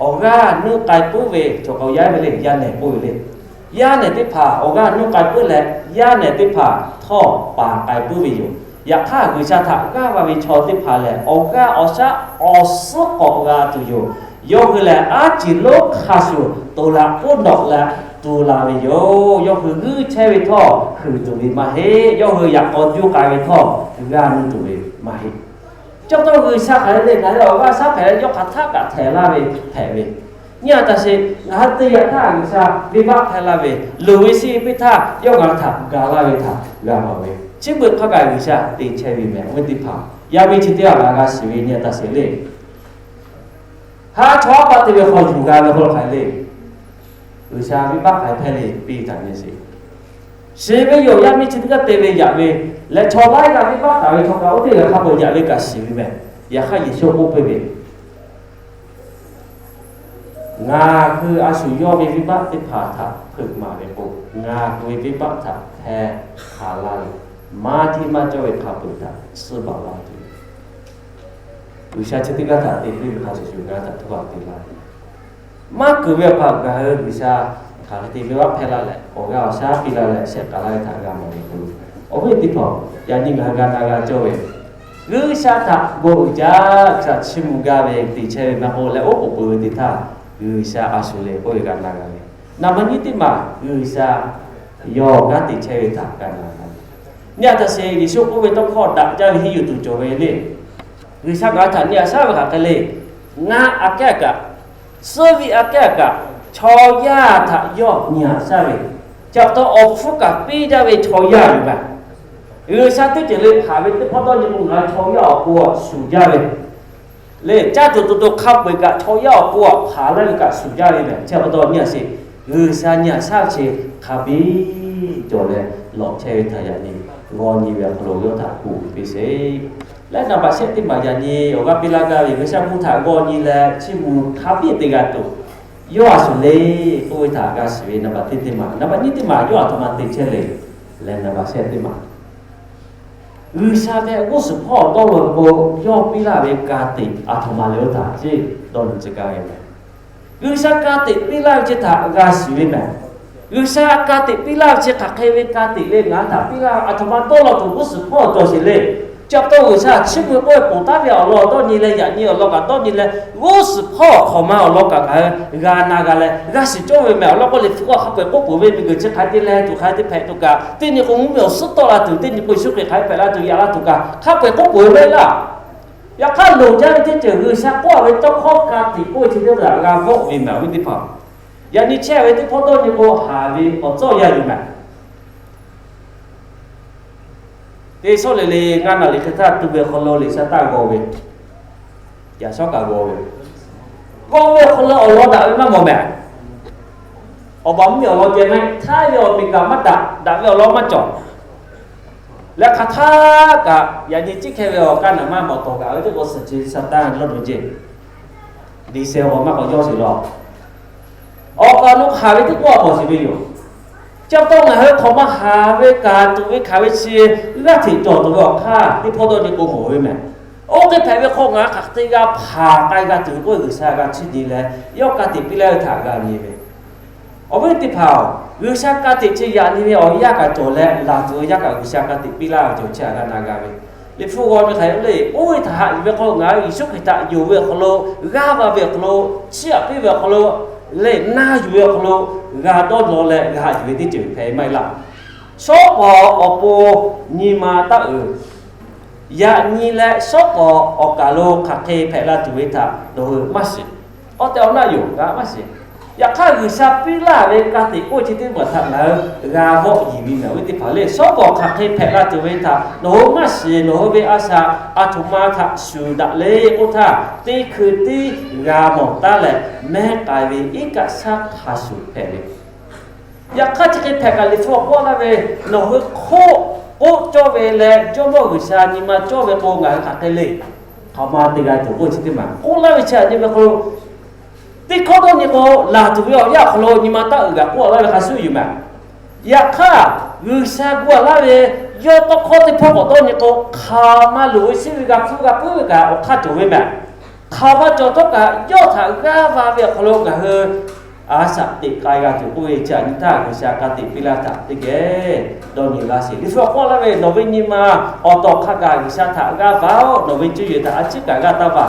awˬ g'aˇ nuˇ k'ai puiˉ ve, chaw k'aw yaˇ ve le, yaˇ nehˬ k'oˆ ve le. Yaˇ nehˬ teˇ hpaˍ awˬ g'aˇ nuˇ k'ai puiˉ leh, yaˇ nehˬ teˇ hpaˍ htawˇ paˍ k'ai puiˉ ve yoˬ. Yaꞈ hk'aˇ G'uiˬsha htaꞈ g'aˇ va ve chaw teˇ hpaˍ lehˬ, awˬ g'aˇ awˬ shaˉ awˬ suhˉ k'awꞈ g'a tuˬ yoˬ. Yawˇ hui lehˬ aˉ ciˍ lonˉ hk'a shuˍ toˬ laꞈ k'oˆ nawꞈ leh tuˬ la ve yoˬ. Yawˇ hui g'uiˇ chehˇ ve htawˇ hkui tuˬ ve maˇ heˆ. Yawˇ hui yaꞈ k'aw juˇ k'ai ve htawˇ g'aˇ nuˇ tuˬ ve maˇ heˆ. Chi pa taw G'uiˬsha hk'aˬ hk'e le, ngaˬ hui awˬ g'aˇ shaˉ hpehꞈ leh yawˇ hk'aˬ htaˆ kaꞈ htehꞈ laˇ ve hpehꞈ ve, nyi a taꞈ sheˍ. Ngaˬ hui te yaꞈ htaˇ G'uiˬsha venˇbaˆ hpehˇ laˇ ve, loˍ ve sheˆ piˇ htaˇ yawˇ ngaˬ hui htaꞈ ga laˇ ve htaꞈ g'a mawˬ ve. Chi beuꞈ hk'a gaˬ G'uiˬsha te chehˇ ve mehˍ. Awˬ viˉ teˇ hpaˍ, yaˇ miˇ chi teˇ g'aˇ laꞈ g'a shiˍ ve nyi a taꞈ sheˍ le. Haˉ chaw haˉ paˆ te ve hk'aw yuˬ g'a ve hk'aw lo hk'aˬ hk'e le, G'uiˬsha venˇbaˆ hk'aˬ hk'e hpehˇ le piˇ taˍ nyi sheˍ. Shiˍ ve yoˬ. Yaˇ miˇ chi teˇ g'aˇ te ve yaꞈ ve leh chaw laiˉ g'aˇ venˇbaˆ taˍ ve chaw kaꞈ oˇ teˇ g'aˇ hk'a peu yaꞈ ve kaꞈ shiˍ ve mehˍ. Yaꞈ hk'aˇ Yeˍsuˆ k'oˆ piˇ ve, Ngaˬ hui a shu yawˇ ve venˇbaˆ teˇ hpaˍ htaꞈ hpeuꞈ maˍ ve k'o, ngaˬ hui ve venˇbaˆ htaꞈ hpeh haˍ laˇ ve, maˇ hteˇ maˇ cawˇ ve hk'a peu-eˬ htaꞈ tsuhˇ baˬ laˇ tuˬ. G'uiˬsha chi teˇ g'aˇ htaꞈ te piˇ ve hk'a shuˍ shuˍ ngaˬ hui htaꞈ htaˇ baˬ te laˇ ve maˇ keunˍ ve htaꞈ ngaˬ hui G'uiˬsha hk'aˬ hk'e te venˇbaˆ hpehˇ laˇ leh awˬ g'aˇ awˬ shaˉ piˇ laˇ leh shehˍ k'aˍ laˇ ve htaꞈ g'a mawˬ ve k'o, awˬ viˉ teˇ hpaˍ, yaꞈ nyi ngaˬ hui g'a na g'a cawˇ ve G'uiˬsha htaꞈ bon uiˍ jaˇ, G'uiˬsha chiˇ mvuh gaˇ ve teꞈ chehˇ ve maˇ k'oˆ leh oˉ k'oˍ peuˬ ve teꞈ htaˇ, G'uiˬsha a shu le k'oˆ ve g'a na g'a ve. Naˍ baꞈ nyiˇ teˇ maˬ G'uiˬsha yawˬ g'aˇ teꞈ chehˇ ve htaꞈ g'a na g'a ve. Nyi a taꞈ sheˍ, Yeˍsuˆ k'oˆ ve tawˇ hkawˇ daꞈ jaˇ ve henˇ yuˬ tuˬ cawˬ ve le. G'uiˬsha ngaˬ hui htaꞈ nyi a shaˉ ve hk'aˬ hk'e le. Ngaˬ aꞈ kehˉ kaꞈ, suhˉ viˆ aꞈ kehˉ kaꞈ, chaw yaˇ htaꞈ yawˇ nyi a shaˉ ve, chi pa taw awˬ hpfuhˇ kaꞈ piˇ jaˇ ve chaw yaˇ yoˬ gaˬ. G'uiˬsha teˇ ceuˬ le hpanˍ ve teˇ hpawˇ dawˇ nyi k'o, ngaˬ hui chaw yaˇ awˬ pon shuˍ jaˇ ve le. Caˇ tuˬ to to hk'a peu-eˬ kaꞈ chaw yaˇ awˬ pon hpanˍ laˇ ve kaꞈ shuˍ jaˇ ve mehˍ. Chi pa taw nyi a sheˍ, G'uiˬsha nyi a shaˉ ve chi hk'a biˇ cawˬ leh lawꞈ chehˇ ve htaꞈ yaꞈ nyi g'aw nyi ve awˬ hk'aw lo yawˇ htaꞈ kuˬ piˇ sheˍ. Leh naˍ baꞈ shehˆ teˇ maˬ yaꞈ nyi awˬ g'aˇ piˇ laˇ gaˇ ve G'uiˬsha mvuhˇ htaꞈ g'aw nyi leh chiˇ mvuh hk'a biˇ te g'a tuˬ, yawˇ a shu le k'oˆ ve htaꞈ g'a shiˍ ve naˍ baꞈ teˇ teˇ maˬ. Naˍ baꞈ nyiˇ teˇ maˬ yawˇ aˬ htoꞈ ma te chehˇ le leh naˍ baꞈ shehˆ teˇ maˬ G'uiˬsha ve g'uˇ suhˍ hpawˇ dawˇ law k'o, yawˇ piˇ laˇ ve ka tiꞈ aˬ htoꞈ ma le oˇ htaꞈ ceˇ dawˇ nyi tcuh gaˇ ve mehˍ. G'uiˬsha ka tiꞈ piˇ laˇ ve chi htaꞈ g'a shiˍ ve mehˍ. G'uiˬsha ka tiꞈ piˇ laˇ ve chi hk'aˬ hk'e ve ka tiꞈ le, ngaˬ htaꞈ piˇ laˇ ve aˬ htoꞈ ma dawˇ law tuˬ g'uˇ suhˍ hpawˇ cawˬ sheˍ le. Chi pa taw G'uiˬsha chiˇ mvuh k'oˆ ve ponˬ taˉ ve awˬ lawn dawˇ nyi leh yaꞈ nyi awˬ lawn kaꞈ dawˇ nyi leh g'uˇ suhˍ hpawˇ hk'awꞈ ma awˬ lawn kaꞈ ngaˬ hui g'a na g'a leh g'a shiˍ cawˇ ve mehˍ. Awˬ lawn k'o Liꞈ hpu hk'aw hk'a peu-eˬ k'oˆ peuˬ ve miˬguiˬ chi hk'aˬ hk'e te leh tuˬ hk'aˬ hk'e te hpehꞈ tuˬ kaꞈ, teˇ nyi k'o mvuhˇmiˬ awˬ suhˉ tawˆ la tuˬ, teˇ nyi k'o Yeˍsuˆ Hkriꞈ hk'aˬ hk'e hpehꞈ la tuˬ yaꞈ la tuˬ kaꞈ hk'a peu-eˬ k'oˆ peuˬ ve mehˍ laˇ. Yaꞈ hk'aˇ loˍ jaˇ ve teˇ ceuˬ G'uiˬsha k'oˆ ve tawˇ hkawˇ ka tiꞈ k'oˆ ve chi teˇ hpaˍ g'a vawˆ ve mehˍ. Awˬ viˉ teˇ hpaˍ, yaꞈ nyi chehˇ ve teˇ hpawˇ dawˇ nyi k'o haˍ ve awˬ tcuhˇ yaˇ yoˬ mehˍ. Teˇ shawˉ le le ngaˇ naˍ riˍ hk'e htaˇ tu ve awˬ hk'aw lo Liꞈ shaˍ taˇ g'aw ve, yaꞈ shawˉ kaꞈ g'aw ve, g'aw ve awˬ hk'aw lo awˬ lawn daꞈ ve maˇ mawˬ mehˍ. Awˬ baˬ mvuhˇmiˬ awˬ lawn ceh maˇ heˆ, htaˇ ve awˬ miˬ kaꞈ maˇ daꞈ, daꞈ ve awˬ lawn maˇ cawˬ. Leh hk'aˬ htaˇ kaꞈ yaꞈ nyi ciˉ hkeh ve awˬ kaˇ naˍ maˇ mawˬ tawˍ kaꞈ ve teˇ k'o suhˍ ce shaˍ taˇ lawˇ ve ceˇ, December maˇ k'awꞈ yawˇ sheˍ law. Awˬ kaꞈ awˬ nu haˍ ve teˇ k'oˆ a mawˬ sheˍ ve yoˬ. Chi pa taw ngaˬ hui hk'awꞈ ma haˍ ve kaꞈ tuꞈ ve hkanˍ ve chi g'aˇ hteꞈ cawˬ tuˬ ve awˬ hk'aˇ teˇ hpawˇ dawˇ nyi k'o mawˬ ve mehˍ. Oˇ hk'e hpehꞈ ve hk'aw ngaˬ hui hk'aˬ hk'e te g'a hpanˍ k'ai g'a tuˬ ve k'oˆ ve G'uiˬsha g'a chiˇ nyi leh yawˇ ka tiꞈ piˇ laˇ ve htaꞈ g'a nyi ve Awˬ viˉ teˇ hpaˍ-oˬ, G'uiˬsha ka tiꞈ chi yaꞈ nyi ve awˬ yanˇ kaꞈ cawˬ leh, laˬ tuˬ ve yanˇ kaꞈ G'uiˬsha ka tiꞈ piˇ laˇ ve cawˬ chi htaꞈ g'a na g'a ve. Liꞈ hpu g'aw ve hk'aˬ hk'e le, oˇ ve htaꞈ haꞈ yuˬ ve k'o, ngaˬ hui Yeˍsuˆ Hkriꞈ htaꞈ yonˍ ve awˬ hk'aw lo, g'aˇ va ve awˬ hk'aw lo, chiˇ aꞈ piˇ ve awˬ hk'aw lo, leh na yuˬ ve awˬ hk'aw lo, g'a dawˇ law leh g'a haꞈ yuˬ ve teˇ ceuˬ hpehꞈ maˇ heˆ laˇ. Shawˉ pawˍ awˬ pon nyi ma taˇ uiˍ. Yaꞈ nyi leh shawˉ pawˍ awˬ kaˬ lo hk'aˬ hk'e hpehꞈ la tuˬ ve htaꞈ nawˬ hui maˇ shiˍ. Awˬ tehˬ awˬ naˆ yoˬ, ngaˬ maˇ shiˍ. Yaꞈ hk'aˇ G'uiˬsha piˇ laˇ ve ka tiꞈ k'oˆ chi teˇ maˬ htaꞈ ngaˬ hui g'a vawˆ yeˬ ve mehˍ. Awˬ viˉ teˇ hpaˍ le, shawˉ pawˍ hk'aˬ hk'e hpehꞈ la tuˬ ve htaꞈ nawˬ hui maˇ shiˍ. Nawˬ hui ve a shaꞈ aˬ htoꞈ ma htaꞈ shuˍ daꞈ le k'oˆ htaˇ, teˇ hkui tiˉ g'a mawˬ taˉ leh mehˉ k'ai ve iˉ kaˆ shaˉ hk'a shuˍ hpehꞈ ve Yaꞈ hk'aˇ chi hk'e hpehꞈ kaꞈ Liꞈ hpu awˬ hk'aw laˇ ve, nawˬ hui hk'oˆ k'oˆ cawˇ ve leh Jawˇmawˇ G'uiˬsha nyi ma cawˇ ve k'o, ngaˬ hui hk'aˬ hk'e le. Hk'aˬ ma te g'a tuˬ k'oˆ chi teˇ maˬ k'oˆ laˇ ve chi htaꞈ nyi ve hk'aw lo, teˇ hkawˇ dawˇ nyi k'o, laˬ tuˬ ve awˬ yanˇ awˬ hk'aw lo nyi ma taˇ uiˍ kaꞈ k'oˆ laˇ ve hk'a shuˍ yoˬ mehˍ. Yaꞈ hk'aˇ G'uiˬsha gu laˇ ve yawˇ tawˇ hkawˇ teˇ hpawˇ k'awꞈ dawˇ nyi k'o, hk'aˬ ma loˍ ve shiˉ ve g'a hpuˇ g'a puiˉ ve kaꞈ awˬ hk'aˇ cawˬ ve mehˍ. Hk'aˬ ma cawˬ htawˇ kaꞈ yawˇ htaꞈ g'aˇ va ve awˬ hk'aw lo ngaˬ hui a shaꞈ teꞈ k'ai g'a tuˬ k'oˆ ve chi htaꞈ nyi htaˇ, G'uiˬsha ka tiꞈ piˇ laˇ htaꞈ teˇ geh dawˇ nyi laˇ sheˍ. Liꞈ hpu awˬ hk'aw laˇ ve, nawˬ ve nyi ma awˬ tawˍ hk'a gaˬ G'uiˬsha htaꞈ g'aˇ va-oˬ. Nawˬ ve cuˇ yiˍ htaꞈ a ciˉ kaꞈ g'aˇ taˇ va.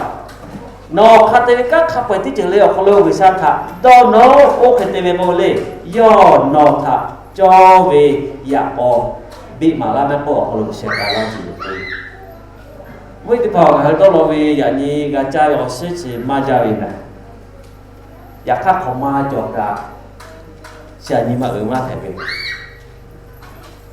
Nawˬ hk'a te ve kanˉ hk'a peu-eˬ teˇ ceuˬ le awˬ hk'aw lo G'uiˬsha htaꞈ dawˇ nawˉ-oˆ. Oˇ hk'e te ve k'o le, yawˇ nawˬ htaꞈ cawˇ ve yaꞈ k'aw beˆ maˍ laˇ mehˆ k'oˆ awˬ hk'aw lo G'uiˬsha ka laˇ tuˬ yoˬ. Awˬ viˉ teˇ hpaˍ, ngaˬ hui dawˇ law ve yaꞈ nyi g'a caˇ ve awˬ shiˉ chi maˇ jaˇ ve mehˍ. Yaꞈ hk'aˇ hk'awꞈ ma cawˬ kaꞈ, chi aꞈ nyi ma uiˍ maˇ hpehꞈ ve.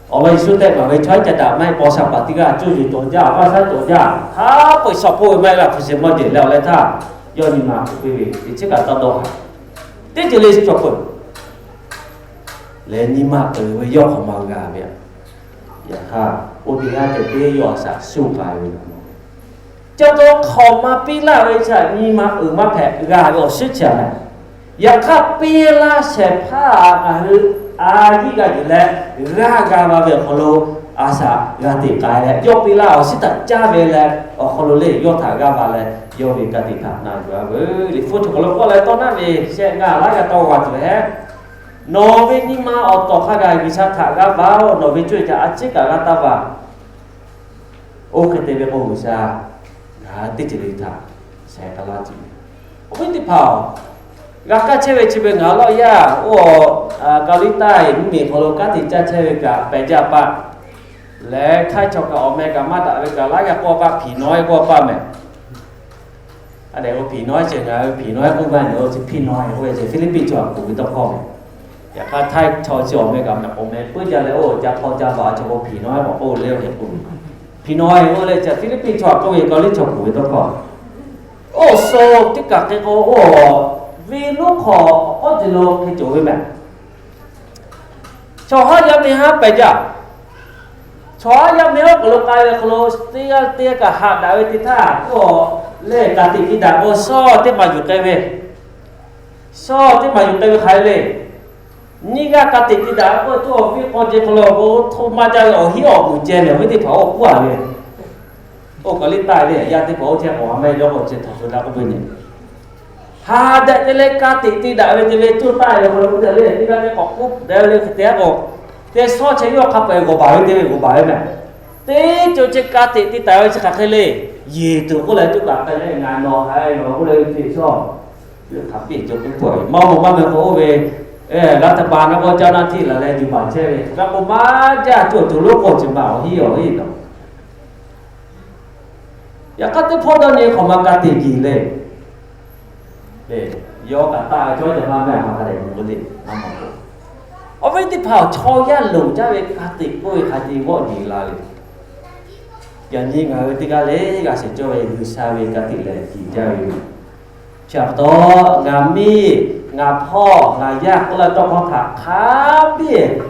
Awˬ lawn Yeˍsuˆ tehꞈ maˍ ve, chaw yaˇ ca daꞈ maˇ heˆ, paw sha paˍ teˇ g'aˇ cuˇ yiˍ cawˬ jaˇ, awˬ g'aˇ shaˉ cawˬ jaˇ, hk'a peu-eˬ shaw hpoˆ ve maˇ heˆ laˇ, hpu shi mawˇ jehˬ leh awˬ leh htaˇ, yawˇ nyi ma uiˍ piˇ ve teˇ chiˉ kaꞈ taˇ dawˇ haˍ. Teˇ ceuˬ le cawˬ peuˬ leh nyi ma uiˍ ve yawˇ hk'awꞈ ma g'a ve. Yaꞈ hk'aˇ, oˇ teˇ g'aˇ cawˬ teˇ yawˇ a shaꞈ shuˇ k'ai ve yoˬ. Ca taw hk'awꞈ ma piˇ laˇ ve chi htaꞈ nyi ma uiˍ maˇ hpehꞈ g'a ve awˬ shiˉ chi a leh, yaꞈ hk'aˇ piˇ laˇ shehˍ hpaˇ ngaˬ hui a yiˇ g'a yuˬ leh, g'aˇ g'a va ve awˬ hk'aw lo a shaꞈ g'a teꞈ k'ai leh, yawˇ piˇ laˇ awˬ shiˉ htaꞈ caˇ ve leh awˬ hk'aw lo le yawˇ htaꞈ g'aˇ va leh, yawˇ ve ka tiꞈ htaꞈ na yuˬ a veuˬ. Liꞈ hpu chi awˬ hk'aw lo k'oˆ leh tawˇ naˉ ve shehˆ ngaˬ laˇ g'a tawˇ g'a tuˬ hehˉ, nawˬ ve nyi ma awˬ tawˍ hk'a gaˬ G'uiˬsha htaꞈ g'aˇ va-oˬ. Nawˬ ve cuˇ yiˍ htaꞈ a ciˉ kaꞈ g'aˇ taˇ va. Oˇ hk'e te ve k'o, G'uiˬsha ngaˬ teˇ ceuˬ le htaꞈ sheh k'ai laˇ tuˬ yoˬ. Awˬ viˉ teˇ hpaˍ-oˬ, g'a kaˇ chehˇ ve chi ve ngaˬ lawˇ yaˇ oˇ, Kawˇliˇtaiˇ mvuhˇmiˬ hk'aw lo kanˉ te caˇ chehˇ ve kaꞈ pehˬ jaˇ paˆ. Leh htaiˇ chaw kaꞈ awˬ meh kaꞈ maˇ daꞈ ve kaꞈ laˇ g'a k'oˆ paˆ, ผีน้อย k'oˆ paˆ mehˍ. A dehꞈ k'o ผีน้อย ceh ngaˬ hui ผีน้อย k'oˆ maˇ nyi, chi พี่น้อย k'oˆ ve ceh Hpiˇliˇpiˆ chaw htaꞈ kuˬ ve tawˇ hkawˇ mehˍ. Yaꞈ hk'aˇ htaiˇ chaw chi awˬ meh kaꞈ awˬ meh puiˉ jaˇ leh, oˇ ca hk'aw ca baˬ a ceh k'o ผีน้อย k'awꞈ k'oˆ le, oˇ hk'e k'oˆ ve พี่น้อย k'oˆ leh ceh Hpiˇliˇpiˆ chaw htaꞈ k'oˆ ve Kawˇliˇ chaw kuˬ ve tawˇ hkawˇ. Oˇ suh teˇ kaˬ hk'e k'o, oˇ ve lonˉ hk'aw k'awꞈ k'oˆ te lo hk'e cawˬ ve mehˍ. Chaw haˉ yaˇ miˇ haˉ pehˬ jaˇ. Chaw haˉ yaˇ miˇ haˉ k'oꞈ lo k'ai ve hk'aw lo teˇ g'aˇ teˇ g'aˇ kaꞈ haꞈ daꞈ ve teˇ htaˇ, oˇ lehˬ ka tiꞈ ti daꞈ k'o, shawˇ teˇ maˬ yuˬ k'ai ve, shawˇ teˇ maˬ yuˬ k'ai ve hk'aˬ hk'e le. Nyiˇ g'aˇ ka tiꞈ ti daꞈ k'oˆ ve, oˇ awˬ viˉ k'aw ceh hk'aw lo k'o, hto maˇ jaˇ ve awˬ hiˉ awˬ muiˬ ceh mehˍ, awˬ viˉ teˇ hpaˍ oˇ k'oˆ a ve. Oˇ Kawˇliˇtaiˇ ve yaˇ teˇ hpaˍ oˇ chehˇ k'awꞈ a maˇ heˆ, yawˇ k'o ceh htaꞈ shu daꞈ k'oˆ ve nyi. Haꞈ daꞈ te leh ka tiꞈ ti daꞈ ve te ve cuˇ taˆ ve hk'aw lo k'oˆ te le, teˇ g'aˇ teˇ k'awꞈ k'oˆ daꞈ ve le hk'e te a k'o, te shawˇ cheh yawˇ hk'a peu-eˬ g'awˬ baˬ ve te ve g'awˬ baˬ ve mehˍ. Teˇ ceuˬ chi ka tiꞈ ti taˍ ve chi hk'aˬ hk'e le. Yeˬ tuˬ k'oˆ leh tuˇ kaꞈ k'ai leh ngaˬ nawˬ haiˬ nawˬ k'oˆ leh ve teˇ shawˇ, hk'aˬ piˇ cawˬ k'oˆ peuˬ. Maˇ maw maˇ meh k'o oˇ ve รัฐบาล naˇ k'o caˇ naˇ htiˇ laˬ leh yuˬ baˬ chehˇ ve g'a k'o maˇ jaˇ, cawˬ tuˬ lonˉ k'awꞈ ceuˬ maˇ awˬ hiˉ awˬ hiˉ nawˬ. Yaꞈ hk'aˇ teˇ hpawˇ dawˇ nyi hk'awꞈ ma ka tiꞈ jeˬ le. Yawˇ kaꞈ taˆ ve cawˇ jaˇ maˇ meh, a hk'a dehꞈ mvuh k'o le, a maw k'o. Awˬ viˉ teˇ hpaˍ-oˬ, chaw yaˇ loˍ jaˇ ve ka tiꞈ k'oˆ ve hk'a te g'awˆ jeˬ la le. Yaꞈ nyi ngaˬ hui teˇ g'aˇ le g'a shehˍ cawˇ ve G'uiˬsha ve ka tiꞈ lehˬ jeˬ jaˇ ve yoˬ. Chi pa taw, ngaˬ miˇ ngaˬ hpawˇ ngaˬ yaˇ k'oˆ la tawˇ hkawˇ htaꞈ hk'a biˇ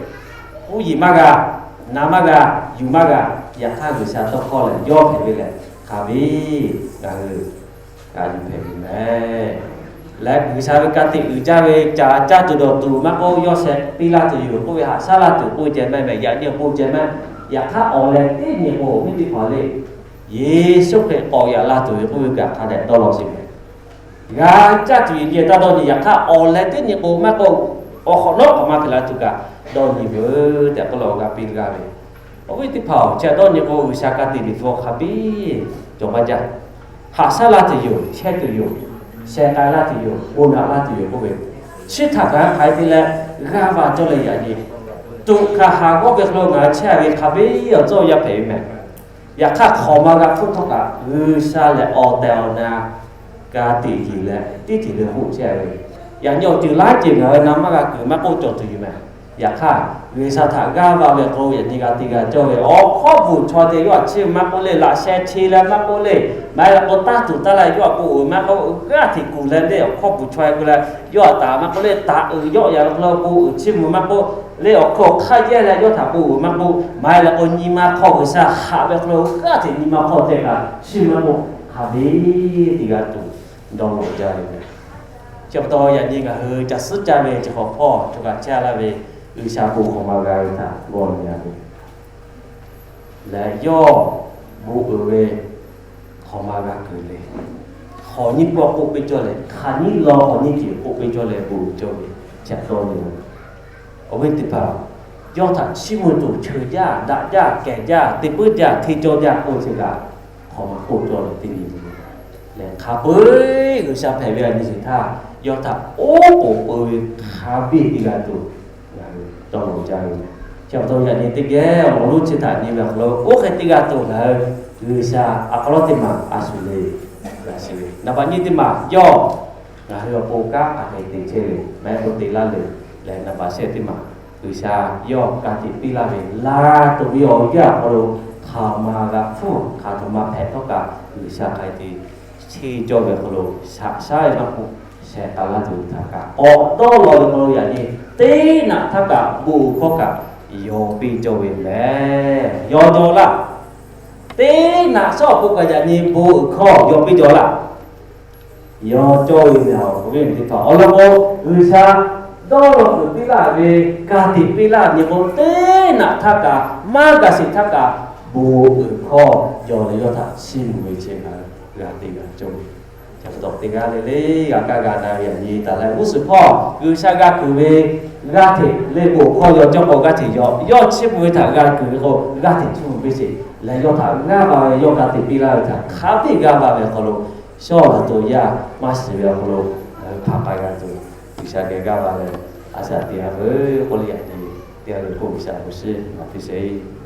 k'oˆ yiˬ maˇ g'a, na maˇ g'a, yuˬ maˇ g'a. Yaꞈ hk'aˇ G'uiˬsha tawˇ hkawˇ lehˬ yawˇ hpehꞈ ve lehˬ hk'a biˇ ngaˬ hui g'a yuˬ hpehꞈ ve mehˍ. Leh G'uiˬsha ve ka tiꞈ uiˍ jaˇ ve, caˍ caˇ tuˬ dawˬ tuˬ maˇ k'oˆ, yawˇ sheh piˇ laˇ tuˬ yoˬ k'oˆ ve, haꞈ shaˉ laˇ tuˬ k'oˆ ceh mehˍ mehˍ, yaꞈ nyi awˬ bon ceh mehˍ. Yaꞈ hk'aˇ awˬ leh teˇ nyi k'o, awˬ viˉ teˇ hpaˍ le, Yeˍsuˆ Hkriꞈ k'awꞈ yaꞈ la tuˬ ve k'oˆ ve kaꞈ hk'a dehꞈ dawˇ law sheˍ mehˍ. G'a caˇ tuˬ yiˬ nyi taˇ dawˇ nyi, yaꞈ hk'aˇ awˬ leh teˇ nyi k'o maˇ k'oˆ, awˬ hk'awꞈ nawˉ k'awꞈ maˇ hpehꞈ la tuˬ kaꞈ dawˇ nyi veuˬ tehꞈ k'oˆ leh awˬ g'aˇ piˇ g'a ve. Awˬ viˉ teˇ hpaˍ-oˬ, chi htaꞈ dawˇ nyi k'o G'uiˬsha ka tiꞈ liꞈ hpu hk'a biˇ cawˬ maˇ jaˇ. Haꞈ shaˉ laˇ tuˬ yoˬ, chehˇ tuˬ yoˬ, sheh k'ai laˇ tuˬ yoˬ, bon naꞈ laˇ tuˬ yoˬ k'oˆ ve, chi htaꞈ kaꞈ hk'aˬ hk'e te leh g'aˇ va cawˇ leh yaꞈ nyi tuꞈ hkanˍ haˍ g'awˇ ve hk'aw lo ngaˬ hui chehˇ ve hk'a biˇ awˬ cawˇ yaˇ hpehꞈ ve mehˍ. Yaꞈ hk'aˇ hk'awꞈ ma g'a hpfuhˆ htawˇ kaꞈ G'uiˬsha lehˬ awˬ tehˬ awˬ na ka tiꞈ yeˬ leh teˇ ceuˬ le hoˆ chehˇ ve. Yaꞈ nyi awˬ ceuˬ laiˉ ceuˬ ngaˬ hui na maˇ g'a kuiˬ maˇ k'oˆ cawˬ tuˬ yoˬ mehˍ. Yaꞈ hk'aˇ G'uiˬsha htaꞈ g'aˇ va ve k'o, yaꞈ nyi g'a te g'a cawˇ ve awˬ hkawˇ bvuhˬ chaweh te yawˇ htaꞈ chiˇ mvuh maˇ k'oˆ le, laꞈ sheh che leh maˇ k'oˆ le, maˇ heˆ leh k'o taˇ tuˬ taˇ leh yawˇ htaꞈ k'o uiˍ maˇ k'oˆ, g'aˇ hteꞈ kuˬ leh le awˬ hkawˇ bvuhˬ chaweh k'oˆ leh yawˇ htaꞈ taˍ maˇ k'oˆ le, taˍ uiˍ yawˆ yaꞈ ve hk'aw lo k'o uiˍ chiˇ mvuh maˇ k'oˆ le, awˬ hkawˇ awˬ hk'aˇ yehˇ leh yawˇ htaꞈ k'o uiˍ maˇ k'oˆ, maˇ heˆ leh k'o nyi ma hk'aw G'uiˬsha haꞈ ve hk'aw lo g'aˇ hteꞈ nyi ma hk'aw ceh kaꞈ chiˇ mvuh maˇ k'oˆ, hk'a biˇ teˇ g'aˇ tuˬ dawˇ law jaˇ ve mehˍ. Chi pa taw yaꞈ nyi ngaˬ hui ca suhˉ caˇ ve chi hk'awꞈ hpawˇ choˬ kaꞈ chehˇ laˇ ve G'uiˬsha bon hk'awꞈ ma g'a ve htaꞈ g'awˇ nyi a ve lehˬ, yawˇ bon uiˍ ve hk'awꞈ ma g'a kuiˬ le. Hk'awꞈ nyiˇ pawˆ k'oˆ piˇ cawˇ leh, hk'aˬ nyiˇ law hk'awꞈ nyiˇ ceuˬ k'oˆ piˇ cawˇ leh bon uiˍ cawˇ ve chi htaꞈ dawˇ nyi. Awˬ viˉ teˇ hpaˍ, yawˇ htaꞈ chiˇ mvuh tuˬ cheuˬ jaˇ, daꞈ jaˇ, kehˬ jaˇ, te puiˉ jaˇ, hteˇ cawˇ jaˇ k'oˆ ve chi kaꞈ hk'awꞈ ma k'oˆ cawˇ leh teˇ nyi lehˬ, hk'a peu-eˬ G'uiˬsha hpehꞈ ve a nyi sheˍ htaˇ yawˇ htaꞈ oˉ k'oˍ peu ve hk'a biˇ teˇ g'aˇ tuˬ ngaˬ hui dawˇ law jaˇ ve. Chi pa taw yaꞈ nyi teˇ geh awˬ lonˉ chi htaꞈ nyi ve awˬ hk'aw lo oˇ hk'e teˇ g'aˇ tuˬ ngaˬ hui G'uiˬsha a k'aw lawˉ teˇ maˬ a shuˍ le. G'a shiˍ ve naˍ baꞈ nyiˇ teˇ maˬ yawˇ ngaˬ hui awˬ pon kanˉ hk'aˬ hk'e te chehˇ ve, maˇ heˆ k'o te laˇ le leh naˍ baꞈ shehˆ teˇ maˬ G'uiˬsha yawˇ ka tiꞈ piˇ laˇ ve laˇ tuˬ ve awˬ yanˇ awˬ hk'aw lo, hk'aˬ ma g'a hpfuhˇ hk'aˬ htoꞈ ma hpehꞈ htawˇ kaꞈ G'uiˬsha hk'aˬ hk'e te cheˇ cawˇ ve awˬ hk'aw lo shaꞈ shaˉ ve maˇ k'oˆ, shehˍ k'aˍ laˇ tuˬ htaꞈ kaꞈ k'awꞈ dawˇ law ve hk'aw lo yaꞈ nyi teˇ naꞈ htaˇ kaꞈ bon uiˍ hkawˇ kaꞈ yaw piˇ cawˇ ve mehˍ. Yaw jaw laˇ. Teˇ naꞈ shaˉ awˬ pon kaꞈ yaꞈ nyi bon uiˍ hkawˇ yaw piˇ jaw laˇ. Yaw cawˇ ve mehˍ. Awˬ viˉ awˬ nyi teˇ hpaˍ, awˬ lawn k'o, G'uiˬsha dawˇ law tuˬ piˇ laˇ ve, ka tiꞈ piˇ laˇ ve k'o, teˇ naꞈ htaˇ kaꞈ, maˇ gaˬ sheˍ htaˇ kaꞈ, bon uiˍ hkawˇ yaw leh yawˇ htaꞈ chiˇ mvuh ve chi ngaˬ hui g'a te g'a cawˇ ve. Chi pa taw teˇ g'aˇ le le g'a kaˇ g'a na ve yaꞈ nyi taˍ leh, g'uˇ suhˍ hpawˇ G'uiˬsha g'a kuiˬ ve g'aˇ hteꞈ leh bon uiˍ hkawˇ yaw cawˇ k'o g'aˇ hteꞈ yaw, yawˇ chiˇ mvuh ve htaꞈ g'a kuiˬ ve k'o g'aˇ hteꞈ chiˇ mvuh piˇ sheˍ leh, yawˇ htaꞈ g'aˇ va ve, yawˇ ka tiꞈ piˇ laˇ ve htaꞈ hk'a biˇ g'aˇ va ve awˬ hk'aw lo, shawˉ laˬ tuˬ yaˇ maˇ shiˍ ve awˬ hk'aw lo, hpaˍ k'ai g'a tuˬ, G'uiˬsha geh g'aˇ va leh, a shaꞈ teꞈ a veuˬ k'oˆ le yaꞈ nyi teˇ g'aˇ le k'oˆ G'uiˬsha awˬ bon shiˍ maˍ piˇ sheˍ.